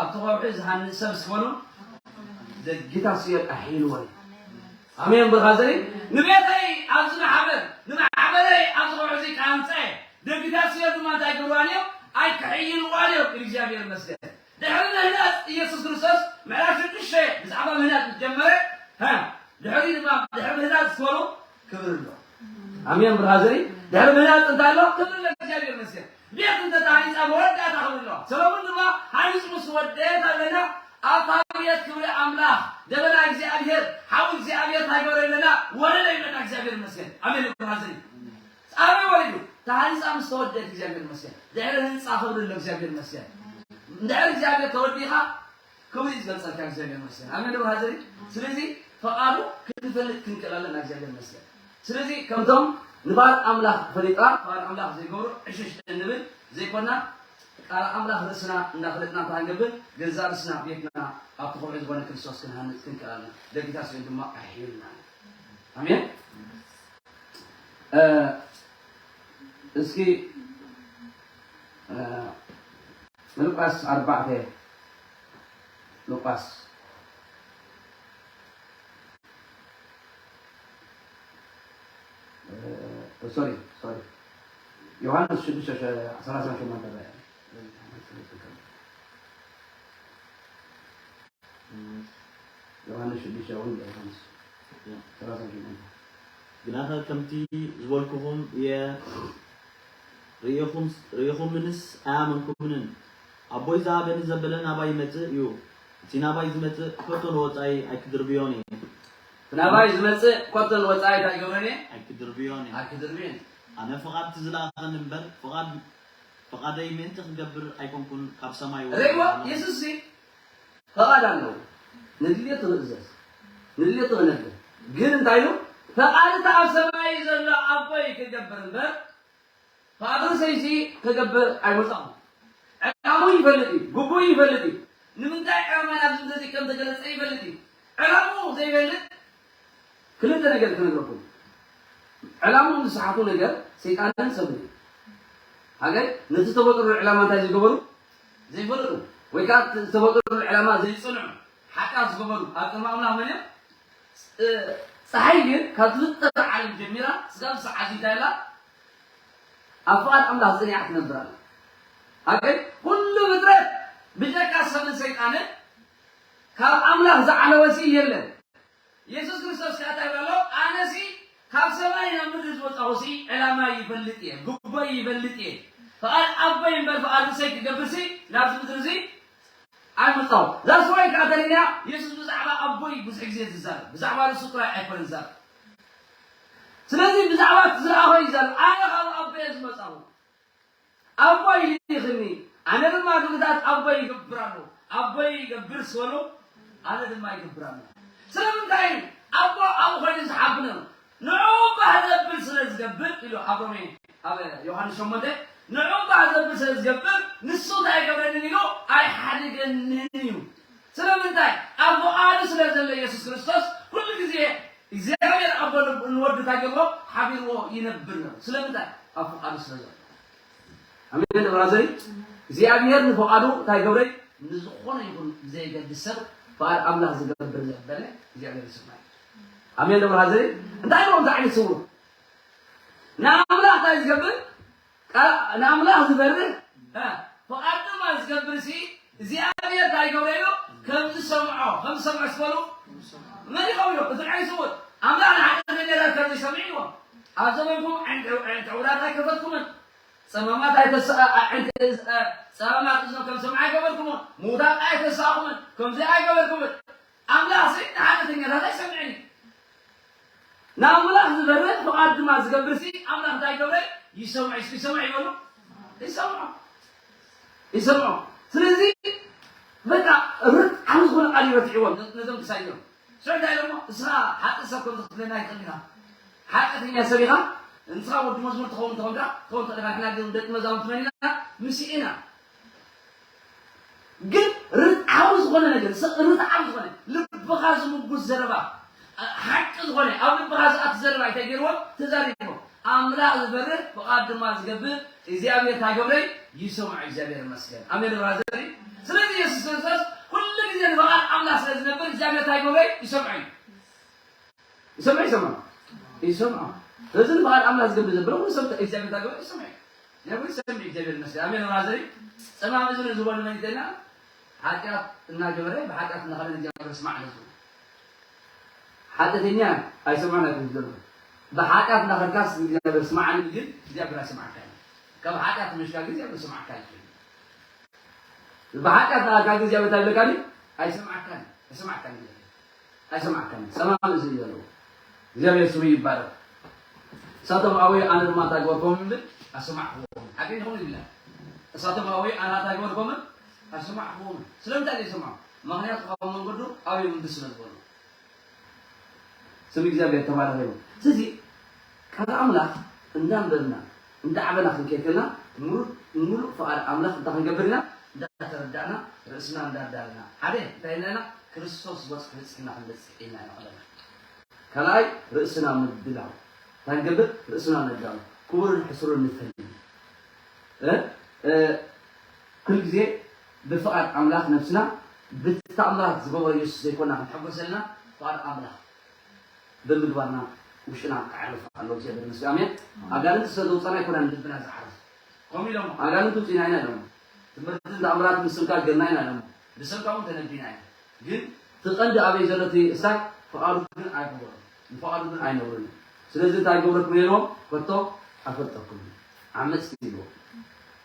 ኣብቲ ከውሒ ዝሃንጽ ሰብ እስክበሉ ደግታት ሲኦል ኣሕይልወን። ኣሜን። ብርሃ ዘርኢ ንቤተይ ኣብዚ ማሕበር ንማሕበረይ ኣብዚ ከውሒ እዚ ክሃንፀ፣ ደግታት ሲኦል ድማ እንታይ ክብልዋን እዮም? ኣይክሕይልዋን እዮም። እግዚኣብሔር ይመስገን። ድሕሪ ምህናፅ ኢየሱስ ክርስቶስ ምዕራፍ ሽዱሽተ ብዛዕባ ምህናፅ ምስ ጀመረ፣ ሃ፣ ድሕሪ ድማ ድሕሪ ምህናፅ ዝበሉ ክብሪ ኣሎ። ኣሜን። ብርሃ ዘርኢ ድሕሪ ምህናፅ እንታይ ኣሎ? ክብሪ ኣሎ። እግዚኣብሔር ይመስገን። ቤት እንተተሃኒፃ መወዳእታ ክብሪ ኣለዋ። ሰሎሞን ድማ ሃኒፁ ምስ ወደት ኣለና ኣብታ ቤት ክብሪ ኣምላኽ ደበና እግዚኣብሔር ሓዊ እግዚኣብሔር እንታይ ገበረ ኣለና? ወረደ ይብለና። እግዚኣብሔር ይመስገን። ኣሜን። ብርሃ ዘርኢ ኣበይ ወሪዱ? ተሃኒፃ ምስ ተወደት እግዚኣብሔር ይመስገን። ድሕሪ ህንፃ ክብሪ ኣሎ። እግዚኣብሔር ይመስገን። እንድሕር እግዚኣብሔር ተወዲኻ ክብሪ እዩ ዝገልፀልካ። እግዚኣብሔር ይመስገን። ኣሜን። ብርሃ ዘርኢ ስለዚ ፈቓዱ ክንፈልጥ ክንክእል ኣለና። እግዚኣብሔር ይመስገን። ስለዚ ከምቶም ንባር ኣምላኽ ፈሊጥና ባር ኣምላኽ ዘይገብሩ ዕሽሽ እንብል ዘይኮና ቃል ኣምላኽ ርእስና እንዳፈለጥና እንታይ ክንገብር ገዛ ርእስና ቤትና ኣብቲ ክብሪ ዝኾነ ክርስቶስ ክንሃንፅ ክንክእል ኣለና። ደጊታ ስኢን ድማ ኣሕይልና። ኣሜን። እ፣ እስኪ እ፣ ሉቃስ ኣርባዕተ ሉቃስ እ፣ ሶሪ ሶሪ ዮሃንስ ሽዱሽተ ሰላሳ ሸሞንተ ዮሃንስ ሽዱሽተ እውን ዮሃንስ ሰላሳ ሸሞንተ ግናኸ ከምቲ ዝበልኩኹም እየ፣ ርኢኹም- ርኢኹምንስ ኣያመንኩምንን። ኣቦይ ዝሃበኒ ዘበለ ናባይ ይመጽእ እዩ። እቲ ናባይ ዝመጽእ ከቶ ንወጻኢ ኣይክድርብዮን እየ። እቲ ናባይ ዝመጽእ ከቶ ንወጻኢ እንታይ ይገብረን እየ? ኣይክድርብዮን እየ። ኣይክድርብዮን እየ። ኣነ ፍቓድ እቲ ዝለኣኸኒ እምበር ፍቓድ- ፍቓደይ ምእንቲ ክገብር ኣይኮንኩን ካብ ሰማይ ወሪደ ርእይዎ ኣለኹ። የሱስ እዚ ፈቓድ ኣለዎ። ንድልየቱ ንእዘዝ፣ ንድልየቱ ክነብር። ግን እንታይ ኢሉ? ፈቓድ እቲ ኣብ ሰማይ ዘሎ ኣቦይ ክገብር እምበር፣ ፈቓድ ርእሰይሲ ክገብር ኣይመጻኹ። ዕላሙ ይፈልጥ እዩ፣ ግቡእ ይፈልጥ እዩ። ንምንታይ ዕላማ ናብዚ ምድሪ ከም ተገለጸ ይፈልጥ እዩ። ዕላሙ ዘይፈልጥ ክልተ ነገር ክነግረኩም። ዕላሙ ዝሰሓቱ ነገር ሰይጣንን ሰብን እዩ። ሃገር ነቲ ዝተፈጠሩ ዕላማ እንታይ ዝገበሩ ዘይፈለጡ ወይ ከዓ እቲ ዝተፈጠሩ ዕላማ ዘይፅንዑ ሓጢኣት ዝገበሩ ኣብ ቅድሚ ኣምላኽ መን እዮም? ፅ- ፀሓይ ግን ካብ ዝፍጠር ዓለም ጀሚራ ስጋብ ሰዓት እንታይ ኢላ ኣብ ፍቓድ ኣምላኽ ፅኒዓ ትነብር ኣላ። ሃገር ኩሉ ፍጥረት ብጀካ ሰብን ሰይጣንን ካብ ኣምላኽ ዝዓለወ ሲ የለን። የሱስ ክርስቶስ ከኣ እንታይ ይብል ኣሎ? ኣነሲ ካብ ሰማይ ናብ ምድሪ ዝወጻኹሲ ዕላማ ይፈልጥ እየ፣ ጉቦይ ይፈልጥ እየ። ፍቓድ ኣቦይ እምበር ፍቓድ ርእሰይ ክገብርሲ ናብዚ ምድሪ እዚ ኣይመጻኹ። ዛስ ዋይ ከኣ ተለና የሱስ ብዛዕባ ኣቦይ ብዙሕ ግዜ ዝዛረብ፣ ብዛዕባ ርእሱ ጥራይ ኣይኮነን ዝዛረብ። ስለዚ ብዛዕባ እቲ ዝረኣኾ ይዛረብ። ኣነ ካብ ኣቦይ እየ ዝመጻኹ። ኣቦይ ይልእኽኒ፣ ኣነ ድማ ግብርታት ኣቦይ ይገብር ኣሎ። ኣቦይ ይገብር ስበሉ፣ ኣነ ድማ ይገብር ኣሎ። ስለምንታይ ኣቦ ኣብኡ ኮይኑ ዝሓብነ ንዑ ባህ ዘብል ስለ ዝገብር ኢሉ ኣብ ሮሜ ኣብ ዮሃንስ ሸሞንተ ንዑ ባህ ዘብል ስለ ዝገብር ንሱ እንታይ ኣይገብረንን ኢሉ ኣይሓድገንን እዩ። ስለምንታይ ኣብ ፍቓዱ ስለ ዘሎ ኢየሱስ ክርስቶስ ኩሉ ግዜ እግዚኣብሔር ኣቦ ንወዱ እንታይ ገይርዎ ሓቢርዎ ይነብር ነሩ። ስለምንታይ ኣብ ፍቓዱ ስለ ዘሎ ኣሜን። ብራዘሪ እግዚኣብሔር ንፍቓዱ እንታይ ገብረ ንዝኾነ ይኹን ብዘየገድስ ሰብ ፍቓድ ኣምላኽ ዝገብር ዘበለ እግዚኣብሔር ይስማዕ። ኣሜን። ብራዘሪ እንታይ ነው እንታይ ዓይነት ስውር ንኣምላኽ እንታይ ዝገብር ንኣምላኽ ዝበርህ ፍቓድ ድማ ዝገብር ሲ እግዚኣብሔር እንታይ ገብረ ኢሉ ከም ዝሰምዖ ከም ዝሰምዖ ዝበሉ መን ይኸውን እቲ ንዓይ ስውር ኣምላኽ ንሓጢኣተኛታት ከም ዝሰምዕ ኢልዎም ኣብ ዘመንኩም ዕውራት ኣይከፈትኩምን ጸማማት ኣይተሰ- አ- ዕንተ- አ- ጸማማት እዝኖም ከም ሰምዓ ኣይገበርኩምን፣ ምዉታት ኣይተሳእኹምን፣ ከምዚ ኣይገበርኩምን። ኣምላኽሲ ንሓጢኣተኛታት ኣይሰምዕን እዩ። ንኣምላኽ ዝበርህ ፍቓድ ድማ ዝገብርሲ ኣምላኽ እንታይ ይገብረ? ይሰምዖ። እስኪ ይሰምዖ ይበሉ። ይሰምዖ። ይሰምዖ። ስለዚ በቃ ርትዓዊ ዝኾነ ቃል እዩ ረትዕዎም ነዞም ክሳይዶም። ስዑድ ኣይደሞ እስኻ ሓጢ ሰብ ከም ዝኽፍለና ይኽእል ኢና። ሓጢኣተኛ ሰብ ኢኻ። ንስኻ ወዲ መዝሙር ትኸውን ተኾንካ ትኸውን ተለካ ንሕና ግን ደቂ መዛሙርቱ መን ኢና? ምስ ኢና። ግን ርትዓዊ ዝኾነ ነገር ርትዓዊ ዝኾነ ልብኻ ዝምጉስ ዘረባ ሓቂ ዝኾነ ኣብ ልብኻ ዝኣት ዘረባ ኣይተገይርዎም ተዛሪቦም ኣምላኽ ዝበርህ ፍቓድ ድማ ዝገብር እግዚኣብሔር እንታይ ገብረይ ይሰምዖ እግዚኣብሔር ይመስገን ኣሜን ብራዘሪ ስለዚ የሱስ ክርስቶስ ኩሉ ግዜ ንፍቓድ ኣምላኽ ስለ ዝነብር እግዚኣብሔር እንታይ ይገብሮ እዩ? ይሰምዖ እዩ። ይሰምዖ ይሰምዖ ይሰምዖ። ስለዚ ንፍቓድ ኣምላኽ ዝገብር ዘበለ ኩሉ ሰብ እግዚኣብሔር እንታይ ይገብሮ? ይሰምዖ እዩ። እግዚኣብሔር ይሰምዕ። እግዚኣብሔር ይመስገን። ኣሜን። ወራዘሪ ጸማም እዝኒ ዝበሉ መን ይተና? ሓጢኣት እናገበረ ብሓጢኣት እናኸደ እግዚኣብሔር ስማዕ ነዝቡ። ሓጢኣተኛ ኣይሰማዕን ኣይኮን ዝደርፉ። ብሓጢኣት እናኸድካስ እግዚኣብሔር ስማዓኒ ግን እግዚኣብሔር ኣይሰማዕካን። ካብ ሓጢኣት ምሽካ ግን እግዚኣብሔር ስማዕካ ይኽእል። ብሓጢኣት እናኸድካ ግን እግዚኣብሔር እንታይ ይብለካ ድዩ? ኣይሰማዕካን። ኣይሰማዕካን እግዚኣብሔር። ኣይሰማዕካን። ጸማም እዚ እዩ ዘለዎ። እግዚኣብሔር ስሙ ይባረክ። እሳቶም ኣውየ ኣነ ድማ እንታይ ገበርኩም ይብል? ኣሰማዕክዎም። ሓቂ ይኸውን ይብላ። እሳቶም ኣውየ ኣነ እንታይ ገበርኩም? ኣሰማዕክዎም። ስለምንታይ ዘይሰማዑ? ምኽንያቱ ካብ መንገዱ ኣውየ ምንዲ ስለ ዝበሉ። ስም እግዚኣብሔር ተባረኸ ይሁን። ስለዚ ቃል ኣምላኽ እንዳንበብና እንዳዓበና ክንከይድ ከለና ምሉእ ምሉእ ፍቓድ ኣምላኽ እንታይ ክንገብር ኢና? እንዳተረዳእና ርእስና እንዳዳለና ሓደ እንታይ ኢልና ኢና? ክርስቶስ ዝበፅሑ በፂሕና ክንበፅሕ ኢልና ኢና ከለና ካልኣይ ርእስና ምድላው እንታይ ንገብር? ርእስና ነዳሉ ክቡርን ሕሱርን ንፈልይ እ? እ፣ ኩሉ ግዜ ብፍቓድ ኣምላኽ ነብስና ብቲ ተኣምራት ዝገበሮ የሱስ ዘይኮና ክንሕጎሰልና ፍቓድ ኣምላኽ ብምግባርና ውሽጥና ክዓርፍ ኣለዎ እግዚኣብሔር ይመስገን ኣሜን ኣጋንንቲ ስለ ዘውፃና ኣይኮናን ልብና ዝዓርፍ ከምኡ ኢሎም ኣጋንንቲ ውፅኢና ኢና ኢሎም ትምህርትን ተኣምራትን ንስምካ ጌርና ኢና ኢሎም ብሰምካ እውን ተነቢና ኢና ግን እቲ ቀንዲ ኣበይ ዘሎ እቲ እሳት ፍቓዱ ግን ኣይግበሮን ንፍቓዱ ግን ኣይነብርን እዩ ስለዚ እንታይ ገብረኩም ነይርዎም ከቶ ኣፈልጠኩም ዓመፅ ይብልዎ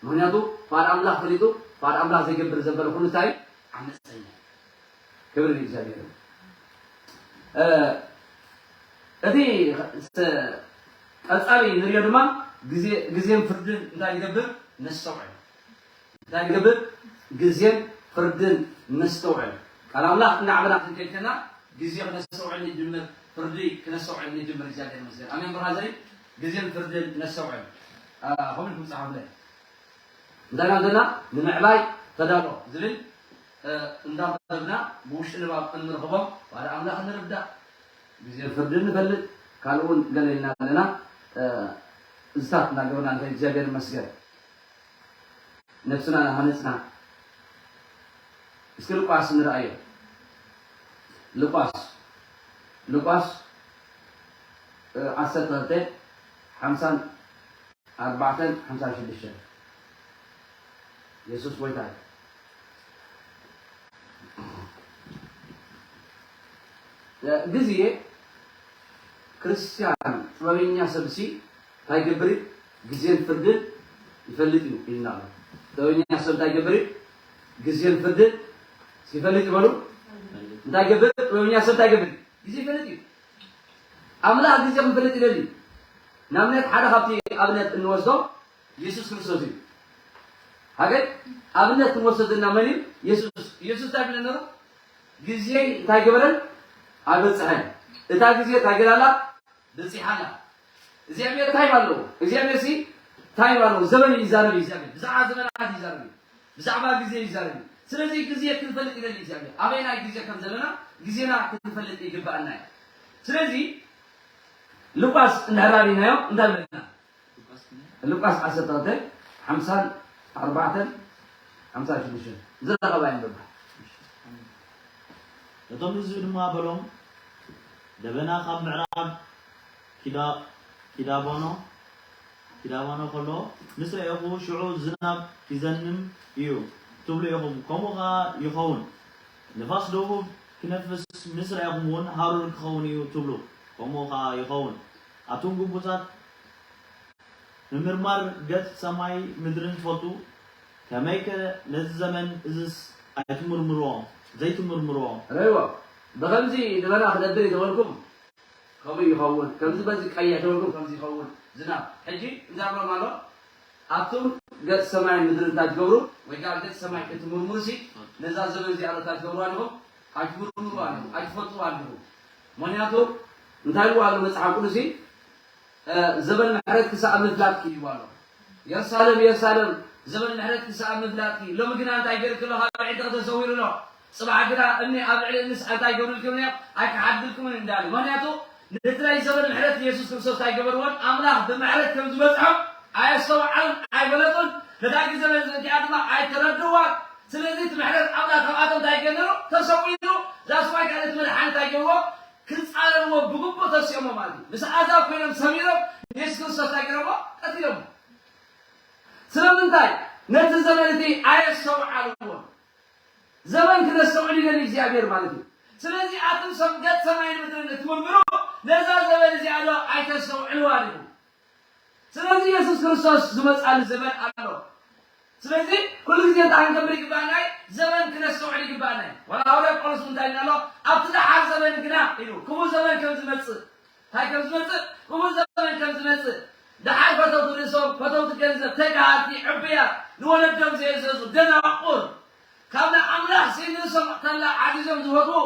ምክንያቱ ፍቓድ ኣምላኽ ፈሊጡ ፍቓድ ኣምላኽ ዘይገብር ዘበለ ኩሉ እንታይ ዓመፀኛ ክብሪ ንእግዚኣብሔር እቲ ቀፃሊ ንሪኦ ድማ ግዜን ፍርድን እንታይ ንገብር ነስተውዕል እንታይ ንገብር ግዜን ፍርድን ነስተውዕል ቃል ኣምላኽ እናዕበና ክንከይድ ከና ግዜ ክነስተውዕል ንጅምር ፍርዲ ክነስተውዕል ንጅምር እግዚኣብሔር መስገን ኣሜን ብራዘይ ግዜን ፍርድን ነስተውዕል ከምኡ ኢልኩም ፀሓፉለይ እንታይ ኢና ዘለና ንምዕባይ ተዳሎ ዝብል እንዳንበብና ብውሽጢ ንባብ እንረኽቦም ባዳ ኣምላኽ ንርዳእ ግዜ ፍርዲ ንፈልጥ ካልእ እውን ገለ ኢልና ኣለና እዝታት እናገበርና ንኸ እግዚኣብሔር ይመስገን ነብስና ሃነፅና እስኪ ሉቃስ ንርኣዮ ሉቃስ ሉቃስ ዓሰርተ ክልተ ሓምሳን ኣርባዕተን ሓምሳን ሽዱሽተን የሱስ ጎይታ እዩ። ግዜ ክርስትያን ጥበበኛ ሰብሲ እንታይ ይገብር እዩ? ግዜን ፍርድን ይፈልጥ እዩ ኢልና ኣሎ። ጥበበኛ ሰብ እንታይ ይገብር እዩ? ግዜን ፍርድን ይፈልጥ ይበሉ። እንታይ ይገብር? ጥበበኛ ሰብ እንታይ ይገብር? ግዜ ይፈልጥ እዩ። ኣምላኽ ግዜ ክንፈልጥ ይደሊ። ንኣብነት ሓደ ካብቲ ኣብነት እንወስዶ የሱስ ክርስቶስ እዩ። ሃገር ኣብነት ክንወስዶ ዘለና መን እዩ? የሱስ። የሱስ እንታይ ብለ ነሩ? ግዜ እንታይ ገበረን? ኣበፅሐን። እታ ግዜ እንታይ ገላላ? በፂሓላ። እግዚኣብሔር ታይም ኣለዎ። እግዚኣብሔር ሲ ታይም ኣለዎ። ዘመን ይዛረብ እዩ እግዚኣብሔር። ብዛዕባ ዘመናት ይዛረብ እዩ። ብዛዕባ ግዜ ይዛረብ እዩ። ስለዚ ግዜ ክንፈልጥ ይደሊ እግዚኣብሔር። ኣበይናይ ግዜ ከም ዘለና ግዜና ክንፈልጥ ይግባኣና እዩ። ስለዚ ሉቃስ እንድሕር ርኢናዮ እንታይ ብለና? ሉቃስ ዓሰርተ ክልተ ሓምሳን ኣርባዕተን ሓምሳን ሽዱሽተን ዝረኸባ ይንበባ። ነቶም ህዝቢ ድማ በሎም፣ ደበና ካብ ምዕራብ ኪዳባኖ ኪዳባኖ ከሎ ምስ ረኤኹ፣ ሽዑ ዝናብ ኪዘንም እዩ ትብሉ ኢኹም፣ ከምኡ ኸኣ ይኸውን። ንፋስ ደቡብ ኪነፍስ ምስ ረኤኹም እውን ሃሩር ኪኸውን እዩ ትብሉ፣ ከምኡ ኸኣ ይኸውን። ኣቱም ግቡዛት፣ ምምርማር ገጽ ሰማይ ምድርን ትፈልጡ፣ ከመይከ ነዚ ዘመን እዝስ ኣይትምርምርዎ፣ ዘይትምርምርዎ? ርእይዎ፣ ብኸምዚ ደበና ክነብር እዩ ተበልኩም፣ ከምኡ ይኸውን፣ ከምዚ በዚ ቀይሕ ተበልኩም፣ ከምዚ ይኸውን። ዝናብ፣ ሕጂ እንታይ ብሎም ኣሎ? ኣቱም ገጽ ሰማይን ምድርን እንታይ ትገብሩ? ወይ ከዓ ገጽ ሰማይ እትምርምሩ ሲ፣ ነዛ ዘመን እዚኣ እንታይ ትገብሩ ኣለኹም? ኣይትምርምሩ ኣለኹም፣ ኣይትፈልጡ ኣለኹም። ምክንያቱ እንታይ ኢልዎ ኣሎ መጽሓፍ ቅዱስ? ዘበን ምሕረት ክሳብ ምፍላጥኪ ይብሉ ኣለዉ። የሩሳሌም የሩሳሌም ዘበን ምሕረት ክሳብ ምፍላጥኪ ሎሚ ግና እንታይ ገይርኪ ኣሎ ካብ ዕንተኺ ተሰዊሩ ኣሎ። ጽባሕ ግና እምኒ ኣብ ልዕሊ እምኒስ እንታይ ይገብርልኩም እዮም ኣይክሓድግልኩምን እንዳሉ። ምክንያቱ ነቲ ናይ ዘበን ምሕረት ኢየሱስ ክርስቶስ እንታይ ገበርዎን ኣምላኽ ብምሕረት ከም ዝበጽሖም ኣየስተውዓሉን ኣይፈለጡን። ነታ ግዜ እዚኣ ድማ ኣይተረድእዋን። ስለዚ እቲ ምሕረት ኣምላኽ ካብኣቶም እንታይ ገነሩ? ተሰዊሩ። ዛስዋይ ካልእ እቲ መድሓኒ እንታይ ገይርዎ? ክጻረርዎ ብግቡእ ተሲኦሞ ማለት እዩ። ምስ ኣዛብ ኮይኖም ሰሚሮም፣ ንየሱስ ክርስቶስ እንታይ ገይሮሞ? ቀቲሎሞ። ስለምንታይ? ነቲ ዘመን እቲ ኣየስተውዓልዎን። ዘመን ክነስተውዕል ይደሊ እግዚኣብሔር ማለት እዩ። ስለዚ ኣቱም ሰብ ገጽ ሰማይን ምድርን እትምርምሩ፣ ነዛ ዘመን እዚኣ ዶ ኣይተስተውዕልዋ ዲኹም? ስለዚ የሱስ ክርስቶስ ዝመጻሉ ዘመን ኣሎ። ስለዚ ኩሉ ግዜ እንታይ ክንገብር ይግባእና እዩ? ዘመን ክነስተውዕል ይግባእና እዩ። ዋላ ሃዋርያ ጳውሎስ እንታይ ኢልና ኣሎ? ኣብቲ ደሓር ዘመን ግና ኢሉ ክቡር ዘመን ከም ዝመጽእ እንታይ ከም ዝመጽእ፣ ክቡር ዘመን ከም ዝመጽእ፣ ደሓር ፈተውቲ ርእሶም፣ ፈተውቲ ገንዘብ፣ ተጋሃርቲ፣ ዕቡያት፣ ንወለዶም ዘየዘዙ፣ ደናቁር፣ ካብ ናይ ኣምላኽ ስእሊ ርእሶም ተላ ዓዚዞም ዝፈትዉ፣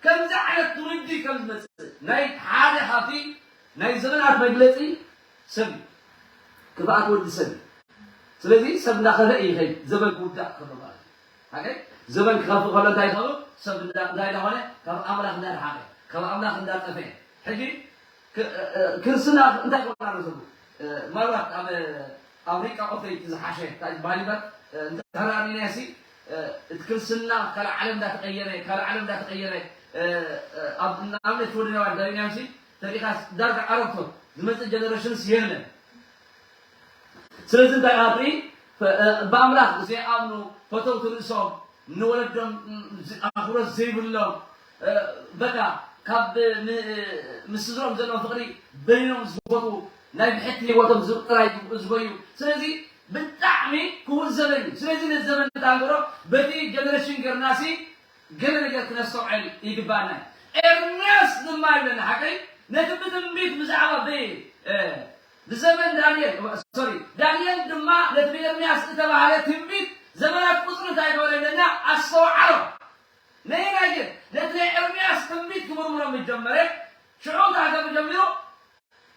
ከምዚ ዓይነት ትውልዲ ከም ዝመጽእ፣ ናይ ሓደ ካብቲ ናይ ዘመናት መግለጺ ሰብ እዩ። ክፍኣት ወዲ ሰብ እዩ። ስለዚ ሰብ እንዳኸፈ እዩ ይኸይድ፣ ዘመን ክውዳእ ከሎ ማለት እዩ። ሓቀይ? ዘመን ክኸፍእ ከሎ እንታይ ይኸውን? ሰብ እንዳ-፣ እንታይ እንዳኾነ? ካብ ኣምላኽ እንዳረሓቐ፣ ካብ ኣምላኽ እንዳጠፍአ። ሕጂ ክ-፣ እ-፣ እ-፣ ክርስትና እንታይ ኮና ነው ዘብሉ? እ፣ ምናልባት ኣብ ኣፍሪቃ ኦፈይ እቲ ዝሓሸ እንታይ ዝበሃል ይባል? እ፣ እንተ ተራእኒና ሲ፣ እ፣ እቲ ክርስትና ካልእ ዓለም እንዳተቐየረ፣ ካልእ ዓለም እንዳተቐየረ፣ እ፣ እ፣ ኣብ ንኣብነት ሽወደናውያን እንተሪእናዮም ሲ፣ ተሪእኻ ዳርጋ ዓረብቶት ዝመጽእ ጀነሬሽንስ የለን። ስለዚ እንታይ ኢኻ ትርኢ? ፈ-፣ እ፣ ብኣምላኽ ዘይኣምኑ፣ ፈተውቲ ርእሶም፣ ንወለዶም፣ ም፣ ዝ-፣ ኣኽብሮት ዘይብሎም፣ እ፣ በቃ ካብ ን-፣ እ፣ ምስ ስድሮም ዘለዎም ፍቕሪ በይኖም ዝፈትዉ፣ ናይ ብሕቲ ህይወቶም ዝብ-፣ ጥራይ ዝብ-፣ ዝበዩ። ስለዚ ብጣዕሚ ክቡር ዘመን እዩ። ስለዚ ነዚ ዘመን እንታይ ንገብሮ? በቲ ጀነሬሽን ጌርናሲ ገለ ነገር ክነስተውዕል ይግባና። ኤርምያስ ድማ ይብለና ሓቀይ ነቲ ብትንቢት ብዛዕባ በይ፣ እ፣ ብዘመን ዳንኤል፣ ሶሪ፣ ዳንኤል ድማ ነቲ ብኤርምያስ እተባህለ ትንቢት ዘመናት ቁጽሪ እንታይ ገበረ ኢለና? ኣስተውዓሎ። ነየናይ ግን ነቲ ናይ ኤርምያስ ትንቢት ክምርምሮ ምስ ጀመረ፣ ሽዑ እንታይ ክገብር ጀሚሩ?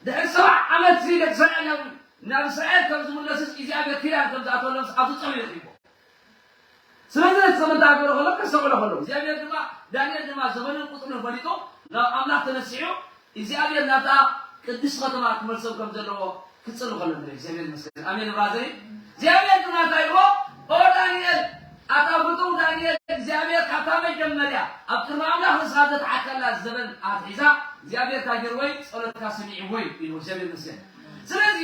ድሕሪ ሰብዓ ዓመት እዚ ደቂ እስራኤል ናብ፣ ናብ እስራኤል ከም ዝምለሱስ እግዚኣብሔር ኪዳን ከም ዝኣተወሎምስ ኣብዚ ጸሚሩ ይረኺቦ። ስለዚ ነቲ ዘመን እንታይ ክገብሮ ከሎ? ከስተውዕሎ ከሎ። እግዚኣብሔር ድማ፣ ዳንኤል ድማ ዘመንን ቁጽርን ፈሊጡ ናብ ኣምላኽ ተነሲሑ እግዚኣብሔር ናብታ ቅድስቲ ከተማ ክመልሶም ከም ዘለዎ ክጽሊ ከሎ ንርኢ። እግዚኣብሔር ይመስገን። ኣሜን። ብራዘሪ እግዚኣብሔር ድማ እንታይ ይብሎ? ኦ ዳንኤል፣ ኣታ ፍቱው ዳንኤል፣ እግዚኣብሔር ካብታ መጀመርያ ኣብ ቅድሚ ኣምላኽ ርእስኻ ዘትሓዝካላ ዘበን ኣትሒዛ እግዚኣብሔር እንታይ ገይርዎ እዩ? ጸሎትካ ሰሚዕዎ እዩ ኢሉ። እግዚኣብሔር ይመስገን። ስለዚ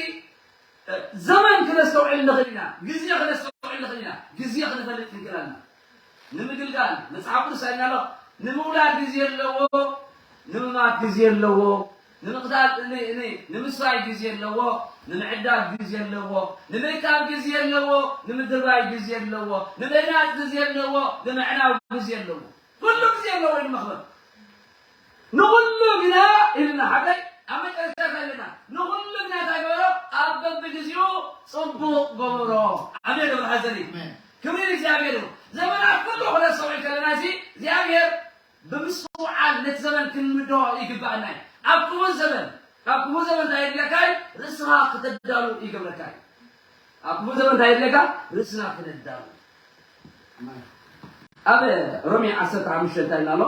ዘመን ክነስተውዕል ንኽእል ኢና፣ ግዜ ክነስተውዕል ንኽእል ኢና፣ ግዜ ክንፈልጥ ክንክእል ኣለና። ንምግልጋል መጽሓፍ ቅዱስ እንታይ ኣሎ? ንምውላድ ግዜ ኣለዎ፣ ንምማት ግዜ ኣለዎ፣ ንምቕታል፣ ን-፣ ን-፣ ንምስዋይ ግዜ ኣለዎ፣ ንምዕዳል ግዜ ኣለዎ፣ ንምእካብ ግዜ ኣለዎ፣ ንምድርባይ ግዜ ኣለዎ፣ ንምህናጽ ግዜ ኣለዎ፣ ንምዕናው ግዜ ኣለዎ። ኩሉ ግዜ ኣለዎ ንምኽበር። ንኹሉ ግና ኢልና ሓቀይ ኣብ መጨረሻ እንታይ ኢልና? ንኹሉ ግና እንታይ ገበሮ? ኣብ በብግዜኡ ጽቡቕ ገበሮ። ኣሜን። ብርሃን ዘርኢ ኣሜን። ክብሪ ንእግዚኣብሔር ይኹን። ዘመናት ኩሉ ክነስተውዕል ከለና እዚ እግዚኣብሔር ብምስትውዓል ነቲ ዘመን ክንምድቦ ይግባኣና እዩ። ኣብ ክፉእ ዘመን፣ ኣብ ክፉእ ዘመን እንታይ የድልየካ እዩ? ርእስኻ ክተዳሉ ይገብረካ እዩ። ኣብ ክፉእ ዘመን እንታይ የድልየካ? ርእስና ክነዳሉ። ኣብ ሮሜ ዓሰርተ ሓሙሽተ እንታይ ኢልና ኣሎ?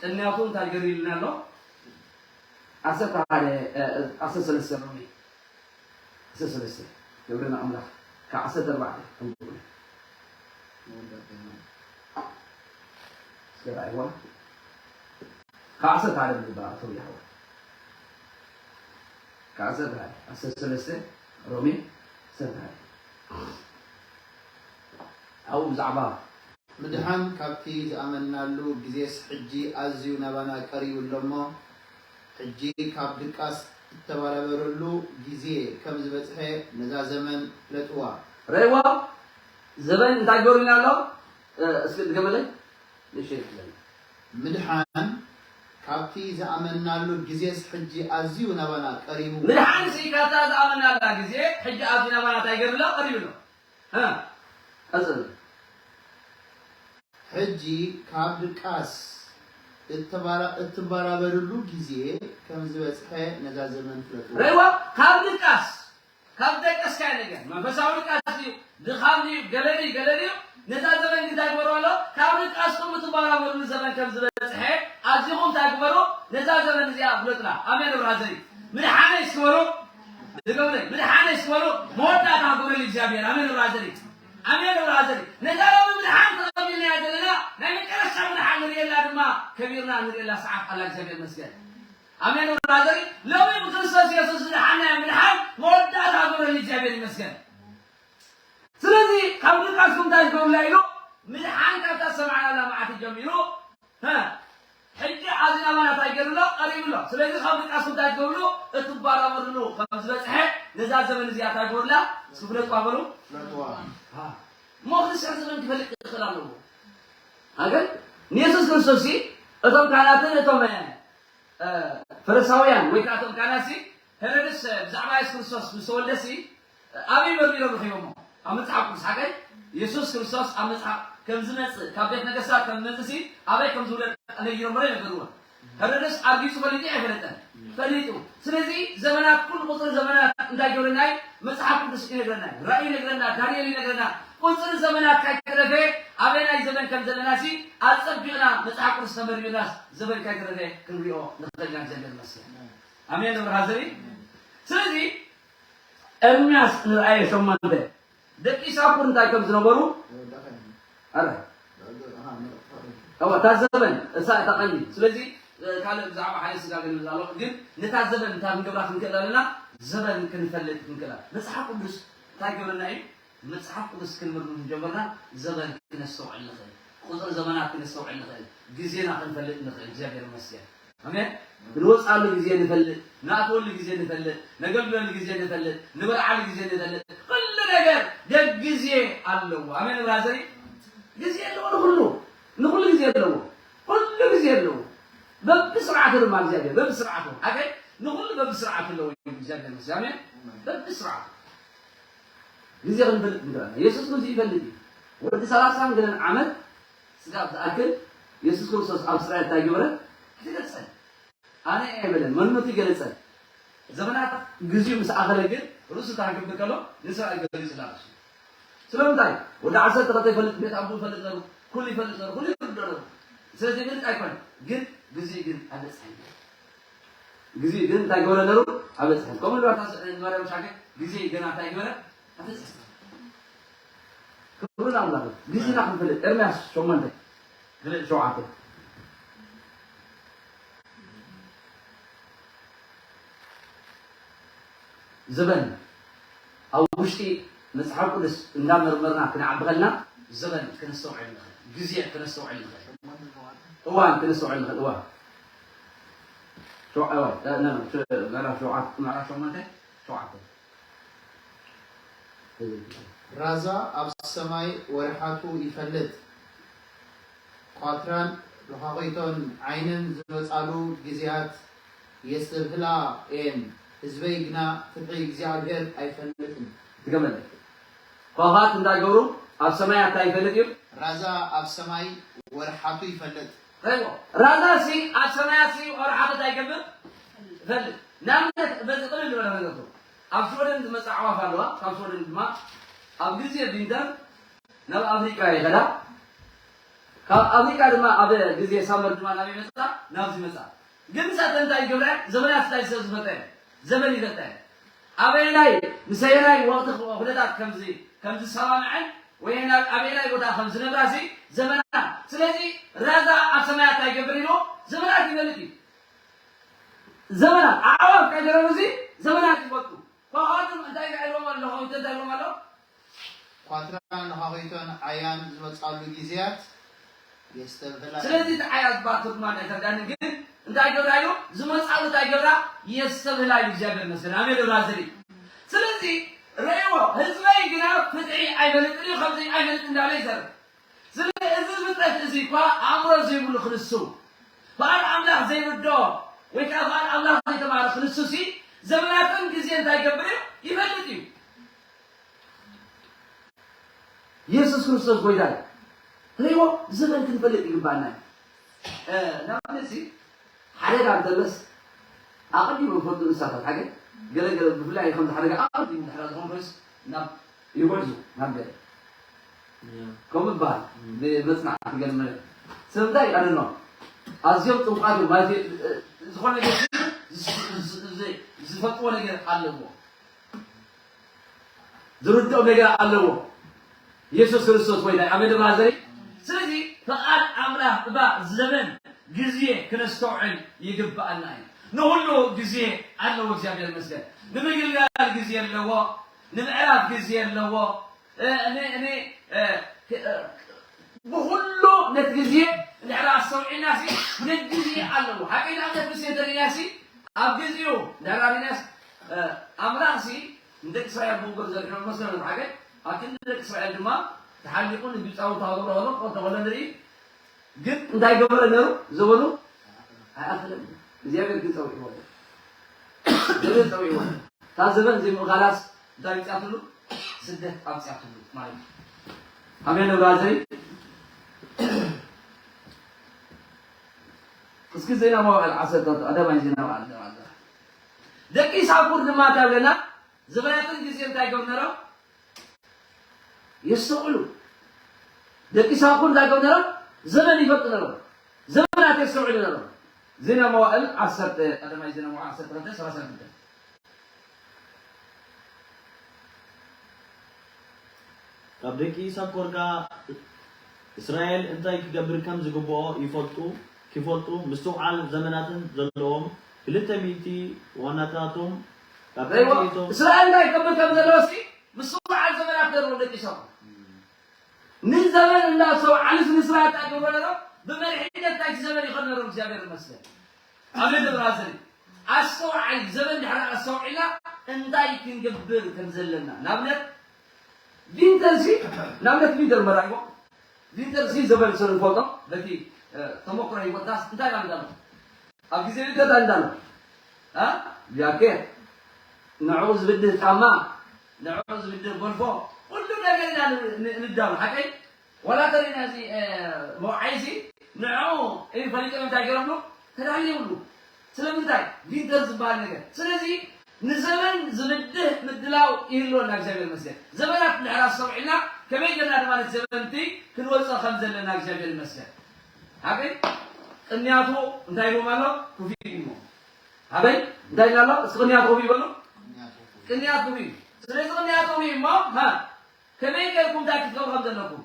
ቅንያቱ እንታይ ገር ኢልና ኣሎ? ዓሰርተ ሓደ፣ እ፣ ዓሰርተ ሰለስተ ሮሜ። ዓሰርተ ሰለስተ። ገብረና ኣምላኽ። ካብ ዓሰርተ ኣርባዕተ። እስከ ራእይዋ። ካብ ዓሰርተ ሓደ ንግባእ፣ ኣቶ ይሓዋ። ካብ ዓሰርተ ሓደ፣ ዓሰርተ ሰለስተ፣ ሮሜ ዓሰርተ ሓደ። ኣብኡ ብዛዕባ ምድሓን ካብቲ ዝኣመንናሉ ግዜስ ሕጂ ኣዝዩ ናባና ቀሪቡ ኣሎ እሞ፣ ሕጂ ካብ ድቃስ እተባራበረሉ ግዜ ከም ዝበጽሐ ነዛ ዘመን ፍለጥዋ። ረእይዋ፣ ዘበን እንታይ ገሩና ኣሎ? እ፣ እስኪ ድገመለይ? ንእሽተይ ድገመለይ። ምድሓን ካብቲ ዝኣመንናሉ ግዜስ ሕጂ ኣዝዩ ናባና ቀሪቡ። ምድሓንሲ ካብታ ዝኣመንናላ ግዜ ሕጂ ኣዝዩ ናባና እንታይ ገሩ ኣሎ? ቀሪቡ ኣሎ። እ፣ ቀጽል። ሕጂ ካብ ድቃስ እተባራ-፣ እትባራበርሉ ግዜ ከም ዝበጽሐ ነዛ ዘመን ፍለጥዋ። ረእይዋ፣ ካብ ድቃስ፣ ካብ ደቀስካዮ ነገር፣ መንፈሳዊ ድቃስ ድዩ፣ ድኻም ድዩ፣ ገለ ድዩ፣ ገለ ድዩ፣ ነዛ ዘመን ግን እንታይ ግበርዋ ኣሎ? ካብ ድቃስኩም እትባራበርሉ ዘመን ከም ዝበጽሐ ኣዚኹም እንታይ ግበሩ? ነዛ ዘመን እዚኣ ፍለጡላ። ኣሜን። ብራዘሪ፣ ምድሓነይ እስኪ በሉ። ድገሙለይ፣ ምድሓነይ እስኪ በሉ። መወዳእታ ግበረሉ እግዚኣብሔር። ኣሜን። ብራዘሪ፣ ኣሜን። ብራዘሪ፣ ነዛ ሎሚ ምድሓን ከቢርና ንርእየላ ሰዓት ኣላ እግዚኣብሔር ይመስገን ኣሜን ብራዘሪ ሎሚ ብክርስቶስ የሱስ ዝደሓና ምድሓን መወዳእታ ግብረ እግዚኣብሔር ይመስገን ስለዚ ካብ ሉቃስ እንታይ ዝገብርላ ኢሉ ምድሓን ካብታ ሰማዕናላ መዓት ጀሚሩ ሕጂ ኣዚ ናባና እንታይ ገይሩ ኣሎ ቀሪቡ ኣሎ ስለዚ ካብ ሉቃስ እንታይ ትገብርሉ እትባራበርሉ ከም ዝበፅሐ ነዛ ዘመን እዚኣ እንታይ ግበሩላ እስኪ ፍለጥዋ በሉ እሞ ክርስቲያን ዘመን ክፈልጥ ይኽእል ኣለዎ ኣገን ንየሱስ ክርስቶስ እቶም ካህናትን እቶም ፈሪሳውያን ወይ ከዓ እቶም ካህናት ሲ ሄሮድስ ብዛዕባ የሱስ ክርስቶስ ምስ ተወልደ ሲ ኣበይ መርሚሮም ረኺቦሞ ኣብ መፅሓፍ ቅዱስ ሓቀይ የሱስ ክርስቶስ ኣብ መፅሓፍ ከም ዝመፅእ ካብ ቤት ነገስታት ከም ዝመፅእ ሲ ኣበይ ከም ዝውለድ ነጊሮም ረ ይነገርዎ ሄሮድስ ኣርጊፁ ፈሊጡ ኣይፈለጠን ፈሊጡ ስለዚ ዘመናት ኩሉ ቁፅሪ ዘመናት እንታይ ገብረና እዩ መፅሓፍ ቅዱስ ይነግረና እዩ ራእይ ይነግረና ዳንኤል ይነግረና ቁፅሪ ዘመናት ካይተረፈ ኣበናይ ዘመን ከም ዘለና ሲ ኣፀቢቕና መፅሓፍ ቅዱስ ተመርሚርናስ ዘበን ካይተረፈ ክንሪኦ ንኽእል ኢና እግዚኣብሔር ይመስገን ኣሜን ንብርሃ ዘርኢ ስለዚ ኤርምያስ ንርኣየ ሸሞንተ ደቂ ሳኩር እንታይ ከም ዝነበሩ ኣረ እዋ እታ ዘበን እሳ እታ ቀንዲ ስለዚ ካልእ ብዛዕባ ሓደ ስጋ ገለ ኣሎ ግን ነታ ዘበን እንታይ ክንገብራ ክንክእል ኣለና ዘበን ክንፈልጥ ክንክእል መፅሓፍ ቅዱስ እንታይ ገብረና እዩ መፅሓፍ ቅዱስ ክንምርምር ጀመርና ዘበን ክነስተውዕል ንኽእል ቁፅሪ ዘመናት ክነስተውዕል ንኽእል ግዜና ክንፈልጥ ንኽእል እግዚኣብሔር ይመስገን ኣሜን ንወፅኣሉ ግዜ ንፈልጥ ንኣትወሉ ግዜ ንፈልጥ ነገልግለሉ ግዜ ንፈልጥ ንበልዓሉ ግዜ ንፈልጥ ኩሉ ነገር ደግ ግዜ ኣለዎ ኣሜን ብራዘሪ ግዜ ኣለዎ ንኩሉ ንኩሉ ግዜ ኣለዎ ኩሉ ግዜ ኣለዎ በብስርዓቱ ድማ እግዚኣብሔር በብስርዓቱ ሓቀይ ንኩሉ በብስርዓቱ ኣለዎ እግዚኣብሔር ምስ ኣሜን በብስርዓቱ ግዜ ክንፈልጥ ንግረና የሱስ ግዜ ይፈልጥ እዩ ወዲ ሰላሳን ገለን ዓመት ስጋብ ዝኣክል የሱስ ክርስቶስ ኣብ እስራኤል እንታይ ገበረ ኣይተገልጸን ኣነ ኣይበለን መንነቱ ይገለጸን ዘመናት ግዜኡ ምስ ኣኸለ ግን ርእሱ እንታይ ክብል ከሎ ንእስራኤል ገሊጹላ ርእሱ ስለምንታይ ወዲ ዓሰርተ ክልተ ይፈልጥ ቤት ኣቦ ይፈልጥ ነሩ ኩሉ ይፈልጥ ነሩ ኩሉ ይርዶ ነሩ ስለዚ ይፈልጥ ኣይኮነ ግን ግዜ ግን ኣይበጽሐን ግዜ ግን እንታይ ገበረ ነሩ ኣይበጽሐን ከምኡ ንባታ ንማርያም ሻገ ግዜ ገና እንታይ ገበረ ኣይበጽሐን ክብሪ ንኣምላኽ ግዜና ክንፈልጥ ኤርምያስ ሸሞንተ ግልዕ ሸውዓተ ዘበን ኣብ ውሽጢ መፅሓፍ ቅዱስ እንዳመርመርና ክንዓቢ ከልና ዘበን ክነስተውዕል ንኽእል ግዜ ክነስተውዕል ንኽእል እዋን ክነስተውዕል ንኽእል እዋን ምዕራፍ ሸውዓተ ምዕራፍ ሸሞንተ ሸውዓተ ራዛ ኣብ ሰማይ ወርሓቱ ይፈልጥ፣ ቋትራን ሎኻቒቶን ዓይንን ዝመጻሉ ግዜያት የስተብህላ እየን፣ ህዝበይ ግና ፍትሒ እግዚኣብሄር ኣይፈልጥን። ትገመለ ከዋኽብቲ እንታይ ይገብሩ? ኣብ ሰማይ እንታይ ይፈልጥ እዩ? ራዛ ኣብ ሰማይ ወርሓቱ ይፈልጥ። ራዛ ሲ ኣብ ሰማያት ሲ ወርሓቱ እንታይ ይገብር? ይፈልጥ። ንኣብነት በዚ ቅልል ዝበለ ነገር ኣብ ሽወደን ዝመፃ ኣዕዋፍ ኣለዋ ካብ ሽወደን ድማ ኣብ ግዜ ቪንተር ናብ ኣፍሪቃ ይኸዳ ካብ ኣፍሪቃ ድማ ኣብ ግዜ ሳመር ድማ ናብ ይመፃ ናብዚ ይመፃ ግን ንሳተን እንታይ ይገብራ ዘበናት ስታይ ሰብ ዝፈልጣ ዘበን ይፈልጣ ኣበየናይ ምሰየናይ ወቅቲ ኩነታት ከምዚ ከምዝሰማምዐን ወይ ኣበየናይ ቦታ ከምዝነብራ ሲ ዘበና ስለዚ ራዛ ኣብ ሰማያት እንታይ ይገብር ኢሉ ዘበናት ይፈልጥ እዩ ዘመናት ኣዕዋፍ ከይደረሩ እዚ ዘመናት ይፈጡ። ከዋኽብቲ እንታይ ኢልዎም ኣሎ? ከዋኽብቲ እንታይ ኢልዎም ኣሎ? ኳትራን ነፋኺቶን ዓያን ዝመጻሉ ግዜያት የስተብህላ። ስለዚ እቲ ዓያ ዝበሃል ትርጉማ እንታይ ተርዳኒ ግን እንታይ ገብራ እዩ ዝመጻሉ እንታይ ገብራ የስተብህላ እዩ እግዚኣብሔር መስገን ኣሜን ዶ ብራዘሪ ስለዚ ረእይዎ ህዝበይ ግና ፍትሒ ኣይፈልጥን እዩ ከምዚ ኣይፈልጥ እንዳለ ይዘርብ ስለዚ እዚ ፍጥረት እዚ እኳ ኣእምሮ ዘይብሉ ክንሱ በዓል ኣምላኽ ዘይርድኦ ወይ ከዓ በዓል ኣምላኽ ዘይተማሃረ ክንሱ ሲ ዘመናትን ግዜ እንታይ ይገብር እዩ ይፈልጥ እዩ የሱስ ክርስቶስ ጎይታ እዩ ሪዎ ዘመን ክንፈልጥ ይግባና እዩ ንኣብነት ሓደ ጋር ዘለስ ኣቐዲሙ ዝፈልጡ እንስሳታት ሓደ ገለገለ ብፍላይ ከምዚ ሓደ ኣቐዲሙ ድሕራ ዝኾን ኮይስ ናብ ይጉዕዙ ናብ ገለ ከምኡ ይበሃል ብመፅናዕቲ ገለ መለ ስለምንታይ ኣደኖ ኣዝዮም ጥንቋት ማለት ዝኾነ ነገር ዝፈልጥዎ ነገር ኣለዎ ዝርድኦም ነገር ኣለዎ የሱስ ክርስቶስ ወይ ናይ ኣመደ ማዘሪ ስለዚ ፈቃድ ኣምላኽ እባ ዘበን ግዜ ክነስተውዕል ይግብኣና እዩ። ንኹሉ ግዜ ኣለዎ፣ እግዚኣብሔር ይመስገን። ንምግልጋል ግዜ ኣለዎ፣ ንምዕራፍ ግዜ ኣለዎ። እ፣ ን-፣ ን-፣ እ፣ ክ-፣ እ፣ ብኹሉ ነቲ ግዜ እንድሕር ኣስተውዒልናሲ፣ ነቲ ግዜ ኣለዎ። ሓቀይ ንኣብነት ምስ እንተሪእናሲ፣ ኣብ ግዜኡ እንድሕር ኣሪእናሲ፣ እ፣ ኣምላኽሲ ንደቂ እስራኤል ብእግሩ ዘድሕኖም መስሎ ነቲ ሓቀይ፣ ኣብ ክንዲ ደቂ እስራኤል ድማ ተሓሊቑ ንግብፃዊ ተዋግሮ ከሎ፣ ከሎ ንርኢ። ግን እንታይ ገበረ ነሩ? ዘበኑ ኣይኣኸለን። እግዚኣብሔር ግን ጸዊዕዎ። እግዚኣብሔር ጸዊዕዎ። እታ ዘበን ዘይምእኻላስ እንታይ ኣምጺኣትሉ? ስደት ኣምጺኣትሉ ማለት እዩ። ኣሜን፣ ብራዘሪ። እስኪ ዜና መዋዕል ዓሰርተ፣ ቀዳማይ ዜና መዋዕል፣ ደቂ ይሳኮር ድማ እንታይ ብለና? ዘበናትን ግዜ እንታይ ገብሩ ነሮም? የስተውዕሉ። ደቂ ይሳኮር እንታይ ገብሩ ነሮም? ዘበን ይፈልጡ ነሮም። ዘበናት የስተውዕሉ ነሮም። ዜና መዋዕል ዓሰርተ፣ ቀዳማይ ዜና መዋዕል ዓሰርተ ክልተ ሰላሳ ክልተ። ካብ ደቂ ይሳኮር ከኣ እስራኤል እንታይ ክገብር ከም ዝግብኦ ይፈልጡ፣ ክፈልጡ ምስትውዓል ዘመናትን ዘለዎም ክልተ ሚእቲ ዋናታቶም ካብ ረይዎ፣ ክልቲኦም እስራኤል እንታይ ክገብር ከም ዘለዎ እስኪ ምስትውዓል ዘመናት ነርዎም ደቂ ይሳኮር። ንዘመን እንዳስተውዓሉስ ንእስራኤል እንታይ ክገብሮ ነሮም? ብመሪሕነት ናይቲ ዘመን ይኸዱ ነሮም። እግዚኣብሔር ይመስገን። ኣሜን። ብራዘር ኣስተውዓል፣ ዘመን ድሕሪ ኣስተውዒልና እንታይ ክንገብር ከም ዘለና። ንኣብነት ቪንተርሲ፣ ንኣብነት ቪንተር መራይዎ። ቪንተርሲ ዘበን ስለ ንፈልጦ፣ በቲ፣ እ፣ ተመክሮ ህይወትናስ እንታይ ማለት ኣሎ? ኣብ ግዜ ቪንተር እንታይ እንዳሎ? እ? ጃኬት፣ ንዕኡ ዝብድህ ጫማ፣ ንዕኡ ዝብድህ ጎልፎ፣ ኩሉ ነገር ኢና ን-፣ ን-፣ ንዳሎ፣ ሓቀይ? ዋላ ተሪና እዚ፣ እ፣ መውዓይ እዚ ንዕኡ እዩ ፈሊጦም እንታይ ገይሮምሉ? ተዳልዮምሉ። ስለምንታይ? ቪንተር ዝበሃል ነገር። ስለዚ ንዘመን ዝብድህ ምድላው ይህልወና፣ እግዚኣብሔር ይመስገን። ዘመናት እንድሕር ኣስተውዒልና ከመይ ጌርና ድማ ነቲ ዘመንቲ ክንወፅኦ ከም ዘለና እግዚኣብሔር ይመስገን። ኣበይ? ቅንያቱ እንታይ ኢልዎም ኣሎ? ኩፊ ኢልዎም። ኣበይ? እንታይ ኢልና ኣሎ? እስኪ ቅንያቱ ኩፊ ይበሉ። ቅንያቱ ኩፊ። ስለዚ ቅንያቱ ኩፊ እሞ፣ ሃ? ከመይ ጌርኩም እንታይ ክትገብሩ ከም ዘለኩም?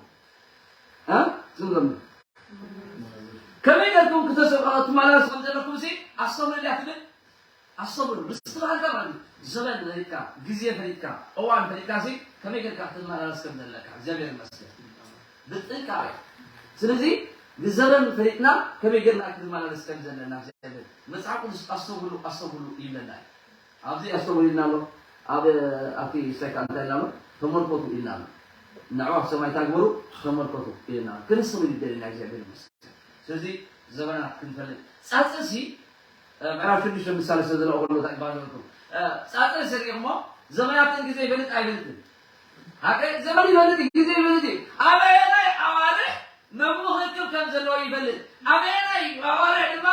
ሃ? ዝም በሉ። ከመይ ጌርኩም ክተሰ-፣ ክትመላለሱ ከም ዘለኩም ሲ ኣስተውዕሉ እያ ትብል። ኣስተውዕሉ። ምስትብሃልካ ማለት እዩ። ዘበን ፈሊጥካ፣ ግዜ ፈሊጥካ፣ እዋን ፈሊጥካ ሲ ከመይ ጌርካ ክትመላለስ ከም ዘለካ። እግዚኣብሔር ይመስገን። ብጥንቃቄ። ስለዚ ንዘበን ፈሊጥና ከመይ ጌርና ክንመላለስ ከም ዘለና እግዚኣብሔር። መጽሓፍ ቅዱስ ኣስተውዕሉ፣ ኣስተውዕሉ ይብለና እዩ። ኣብዚ ኣስተውዕሉ ኢልና ኣሎ። ኣብ፣ ኣብቲ ሳይካ እንታይ ኢልና ኣሎ? ተመልከቱ ኢልና ኣሎ። ንዕኡ ኣብ ሰማይ ታግበሩ ተመልከቱ ኢልና ኣሎ። ክንስም ይደልና እግዚኣብሔር ይመስገን። ስለዚ ዘበናት ክንፈልጥ ጻጸሲ፣ እ፣ ምዕራፍ ሽዱሽተ ምሳሌ ስለ ዝለኣኹ እንታይ ይባል ነበርኩም? እ፣ ጻጸሲ ርኢኹሞ? ዘበናትን ግዜ ይፈልጥ ኣይፈልጥን? ሃቀ ዘበን ይፈልጥ፣ ግዜ ይፈልጥ እዩ። ኣበየናይ ኣዋርሕ መግቡ ክእክብ ከም ዘለዎ ይፈልጥ። ኣበየናይ ኣዋርሕ ድማ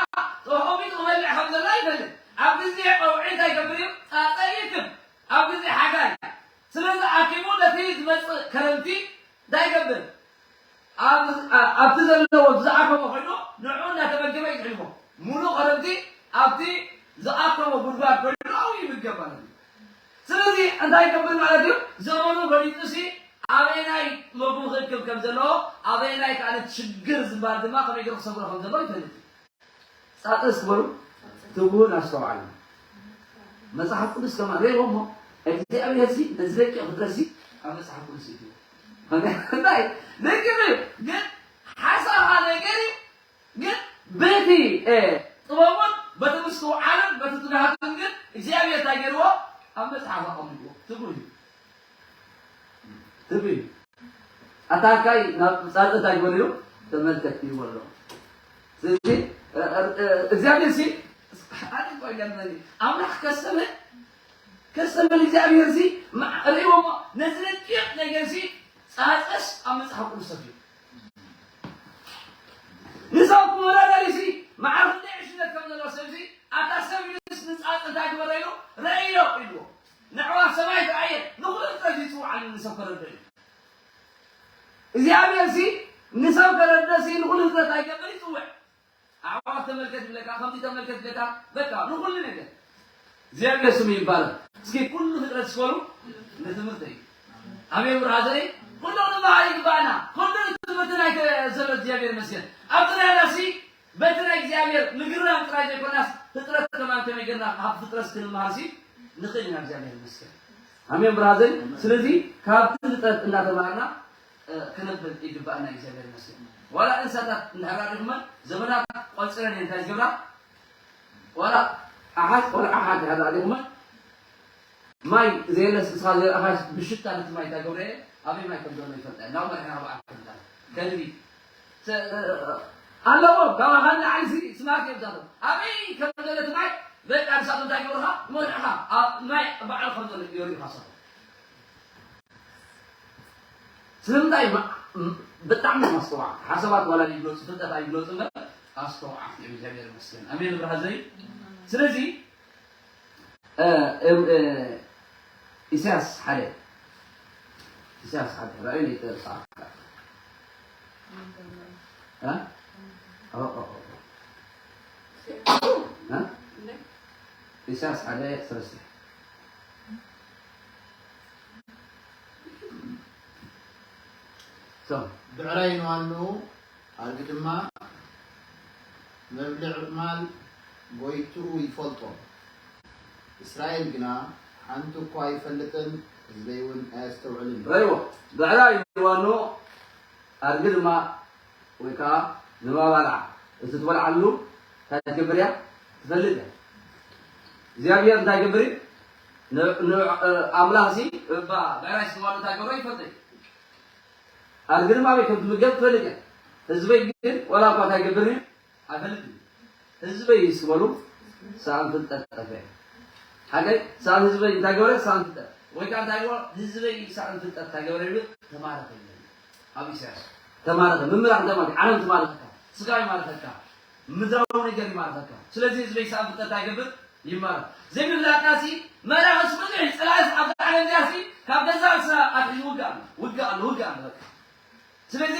ተኾሚቱ ክበልዕ ከም ዘሎ ይፈልጥ። ኣብ ግዜ ቀውዒ እንታይ ይገብር እዩ? ጻጸ ይእክብ። ኣብ ግዜ ሓጋይ። ስለዚ ኣኪቡ ነቲ ዝመጽእ ከረምቲ እንታይ ይገብር? ኣብ-፣ ኣ-፣ ኣብቲ ዘለዎ ዝኣከቦ ኮይኑ ንዕኡ እናተመገበ እዩ ዝሕልፎ። ሙሉእ ከረምቲ ኣብቲ ዝኣከቦ ጉድጓድ ኮይኑ ኣብኡ ይምገብ ማለት እዩ። ስለዚ እንታይ ይገብር ማለት እዩ? ዘመኑ ፈሊጡሲ ኣበየናይ መግቡ ክእክብ ከም ዘለዎ፣ ኣበየናይ ከኣ ነቲ ሽግር ዝበሃል ድማ ከመይ ገይሩ ክሰግሮ ከም ዘለዎ ይፈልጥ እዩ። ጻጸ እስኪ በሉ፣ ትጉህን ኣስተውዓልን። መጽሓፍ ቅዱስ ከማን ርእይዎ እሞ፣ እግዚኣብሔር ሲ ነዚ ደቂቕ ፍጥረት ሲ ኣብ መጽሓፍ ቅዱስ እዩ። እንታይ? ደቂቕ እዩ፣ ግን ሓሳኻ ነገር እዩ፣ ግን በቲ፣ እ፣ ጥበቡን በቲ ምስትውዓልን በቲ ትግሃቱን ግን እግዚኣብሔር እንታይ ገይርዎ? ኣብ መጽሓፍ ኣቐሚጥዎ። ትጉህ እዩ። ትጉህ እዩ። ኣታካይ ናብ ጻጸ እንታይ ይበሉ? ተመልከት ይበሉ። ስለዚ፣ እ፣ እ፣ እ፣ እግዚኣብሔር ሲ፣ ኣነ እኮ ይገርመኒ። ኣምላኽ ከስተምህር፣ ከስተምህር እግዚኣብሔር ሲ፣ ማ-፣ ርእይዎ እሞ፣ ነዚ ረቂቕ ነገር ሲ፣ ጻጸስ ኣብ መጽሓፍ ቅዱስ ሰፊሩ። ንሰብ ክመዳደሪ ሲ፣ መዓር ክንደይ ዕሽነት ከም ዘለዎ ሰብ ሲ፣ ኣታ ሰብ ኢሉስ ንጻጸ እንታይ ግበረ ኢሉ? ረእዮ ኢልዎ። ንዕዋ ሰማይ ተኣየ፣ ንኹሉ ፍጥረት ይጽውዓሉ ንሰብ ከረድኦ እዩ። እግዚኣብሔር ሲ ንሰብ ከረድእ ሲ ንኹሉ ፍጥረት ኣይገብር ይጽውዕ። ኣዕዋፍ ተመልከት ይብለካ፣ ከምዚ ተመልከት ይብለካ፣ በቃ ንኹሉ ነገር። እግዚኣብሔር ስሙ ይባረክ። እስኪ ኩሉ ፍጥረት ስፈሩ ንትምህርቲ እዩ። ኣሜን ብራዘረይ። ኩሉ ንባህሪ ይግባና። ኩሉ ንትምህርቲ ናይ ተ-፣ ዘሎ እግዚኣብሔር ይመስገን። ኣብ ጥራና ሲ በቲ ናይ እግዚኣብሔር ምግራም ጥራይ ዘይኮናስ ፍጥረት ከማን ከመይ ጌርና ካብ ፍጥረት ክንመሃር ሲ ንኽእል ኢና። እግዚኣብሔር ይመስገን። ኣሜን ብራዘይ። ስለዚ ካብ ፍጥረት እናተማሃርና እ፣ ክነብል ይግባኣና። እግዚኣብሔር ይመስገን። ዋላ እንስሳታት እንድሕር ሪኹመን ዘመናት ቆፅረን እየን እንታይ ዝገብራ ዋላ ኣሓት ቆልዓ ሓንቲ እንድሕር ሪኹመን ማይ ዘየለስ እስኻ ዘረኣኻስ ብሽታ ነቲ ማይ እንታይ ገብረ እየ ኣበይ ማይ ከም ዘሎ ይፈልጣ ናብ መርሕና በዓል ከምታ ከልቢ ተ- ኣለዎ ካብ ኣኻል ንዓይሲ ስማርት እዮም ዛቶም ኣበይ ከም ዘሎ እቲ ማይ በቃ ንሳቶም እንታይ ገብርኻ መርሕኻ ኣብ ማይ በዓል ከም ዘሎ የርእኻ ሰቶ ስለምንታይ ማ- ም- ብጣዕሚ ማስተዋዕ ሓሳባት ዋላ ይግለፁ ፍልጠት ኣይግለፁ እምበር ኣስተዋዓት እዮም እግዚኣብሔር ይመስገን ኣሜን ብርሃዘይ ስለዚ እ፣ እ፣ እ፣ ኢሳያስ ሓደ ኢሳያስ ሓደ ራእዩ ይጠርጻ ኢሳያስ ሓደ ሰለስተ ብዕራይ ንዋንኡ ኣድጊ ድማ መብልዕ ማል ጎይትኡ ይፈልጦ። እስራኤል ግና ሓንቲ እኳ ኣይፈልጥን፣ ህዝበይ እውን ኣየስተውዕልን እዩ። ርእይዎ፣ ብዕራይ ንዋንኡ ኣድጊ ድማ ወይ ከዓ ንማባልዓ እቲ ትበልዓሉ እንታይ ትገብር እያ ትፈልጥ እያ እግዚኣብሔር እንታይ ገብር እዩ ኣምላኽ ሲ እባ ብዕራይ ስዋሉ እንታይ ገብሮ ይፈልጥ ኣድጊ ድማ ኣበይ ከም ትምገብ ትፈልጥ እያ ህዝበይ ግን ወላ እኳ እንታይ ገብር እዩ ኣይፈልጥ እዩ ህዝበይ ስበሉ ሰኣን ፍልጠት ጠፍዕ ሓቀይ ሰኣን ህዝበይ እንታይ ገብረ ሰኣን ፍልጠት ወይ ከዓ እንታይ ገብሮ ህዝበይ ሰኣን ፍልጠት እንታይ ገብረ ይብል ተማረኸ ይብል ኣብ ኢሳያስ ተማረኸ ምምላኽ እንታይ ማለት ዓለም ትማረኸካ ስጋ ይማረኸካ ምድራዊ ነገር ይማረኸካ ስለዚ ህዝበይ ሰኣን ፍልጠት እንታይ ገብር ይማረኽ ዘይምፍላጥና ሲ መራኸስ ብዙሕ ፀላእስ ኣብዛ ዓለም እዚኣ ሲ ካብ ገዛ ርእስና ኣትሒዙ ውግእ ኣሎ ውግእ ኣሎ ውግእ ኣሎ በቃ ስለዚ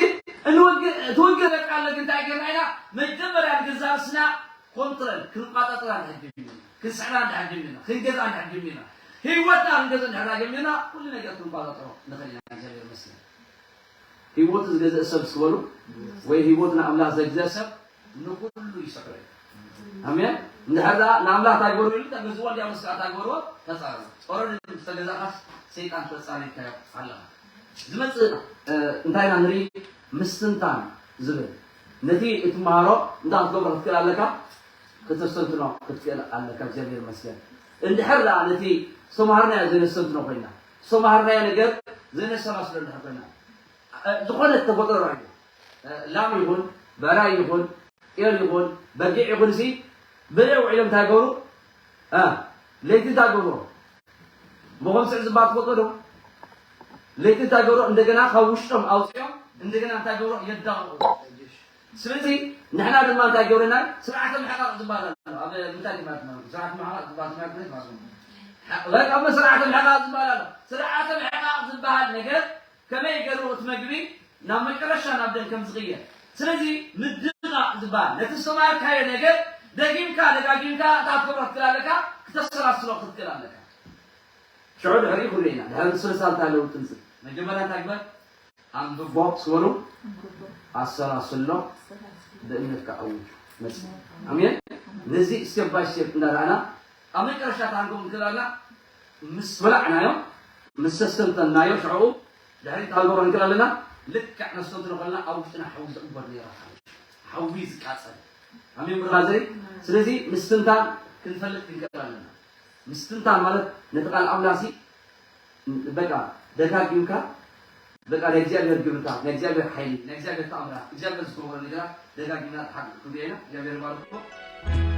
እንውግእ እቲ ውግእ በቃ ኣሎ ግን እንታይ ጌርና ኢና መጀመርያ ንገዛ ርእስና ኮንትረል ክንቋጣጠራ ንሕግም ኢና ክንስዕራ ንሕግም ኢና ክንገዛ ንሕግም ኢና ህይወትና ክንገዛ ንሕራ ጀሚርና ኩሉ ነገር ክንቋጣጠሮ ንኽእል ኢና እግዚኣብሔር ይመስገን ህይወቱ ዝገዝእ ሰብ ስበሉ ወይ ህይወቱ ንኣምላኽ ዘግዝአ ሰብ ንኹሉ ይስዕሮ እዩ ኣሜን እንድሕር ደኣ ንኣምላኽ እንታይ ግበሩ ኢሉ ተገዝዎ እንዲያ መስካዕ እንታይ ግበርዎ ተፃረሩ ፆረ ዝተገዛእካስ ሰይጣን ተፃሪርካዮ ኣለኻ ዝመፅእ እንታይ ኢና ንርኢ ምስትንታን ዝብል ነቲ እትመሃሮ እንታይ ክትገብሮ ክትክእል ኣለካ ክተስተንትኖ ክትክእል ኣለካ እግዚኣብሔር ይመስገን እንድሕር ደኣ ነቲ ዝተምሃርናዮ ዘይነስተንትኖ ኮይና ዝተምሃርናዮ ነገር ዘይነሰላስሎ እንድሕር ኮይና ዝኾነ ተፈጥሮ ራእዩ ላም ይኹን በራይ ይኹን ጤል ይኹን በጊዕ ይኹን ሲ ብሬ ውዒሎም እንታይ ገብሩ ለይቲ እንታይ ገብሩ ብኸምስዕ ዝባ ትፈልጦ ዶ ለይቲ እንታይ ገብሩ እንደገና ካብ ውሽጦም ኣውፅኦም እንደገና እንታይ ገብሩ የዳቕቑ ስለዚ ንሕና ድማ እንታይ ገብረና ስርዓተ ምሕቃቕ ዝበሃል ኣሎ ኣብ ምንታይ ማለት ማለት ስርዓተ ምሕቃቕ ዝበሃል ማለት ማለት በቃ ስርዓተ ምሕቃቕ ዝበሃል ኣሎ ስርዓተ ምሕቃቕ ዝበሃል ነገር ከመይ ገይሩ እቲ መግቢ ናብ መጨረሻ ናብ ደም ከም ዝቕየር ስለዚ ምድማቕ ዝበሃል ነቲ ዝተማርካዮ ነገር ደጊምካ ደጋጊምካ እታ ትገብሮ ክትክእል ኣለካ ክተሰላስሎ ክትክእል ኣለካ ሽዑ ድሕሪኡ ኩሉ ኢና ድሕሪ ምስልሳል እንታይ ኣለዉ ትምፅእ መጀመርያ እንታይ ግበር ኣንብቦ ስበሉ ኣሰላስሎ ብእምነትካ ኣውጁ መፅእ ኣሜን ነዚ ስቴፕ ባይ ስቴፕ እንዳረኣና ኣብ መጨረሻ ታንጎ ንክእል ኣለና ምስ በላዕናዮ ምስ ሰስተንተናዮ ሽዕኡ ድሕሪ ታንጎ ንክእል ኣለና ልክዕ ነስተንትኖ ከለና ኣብ ውሽጥና ሓዊ ዝቕበር ነይራ ሓዊ ዝቃፀል ኣሜን ብራዘሪ ስለዚ ምስትንታን ክንፈልጥ ክንክእል ኣለና ምስትንታን ማለት ነቲ ቃል ኣምላሲ በቃ ደጋጊምካ በቃ ናይ እግዚኣብሔር ግብርታት ናይ እግዚኣብሔር ሓይሊ ናይ እግዚኣብሔር ተኣምራት እግዚኣብሔር ዝገበሮ ነገራት ደጋጊምና ሓቅ ክንሪኦ ኢና እግዚኣብሔር ይባርኩም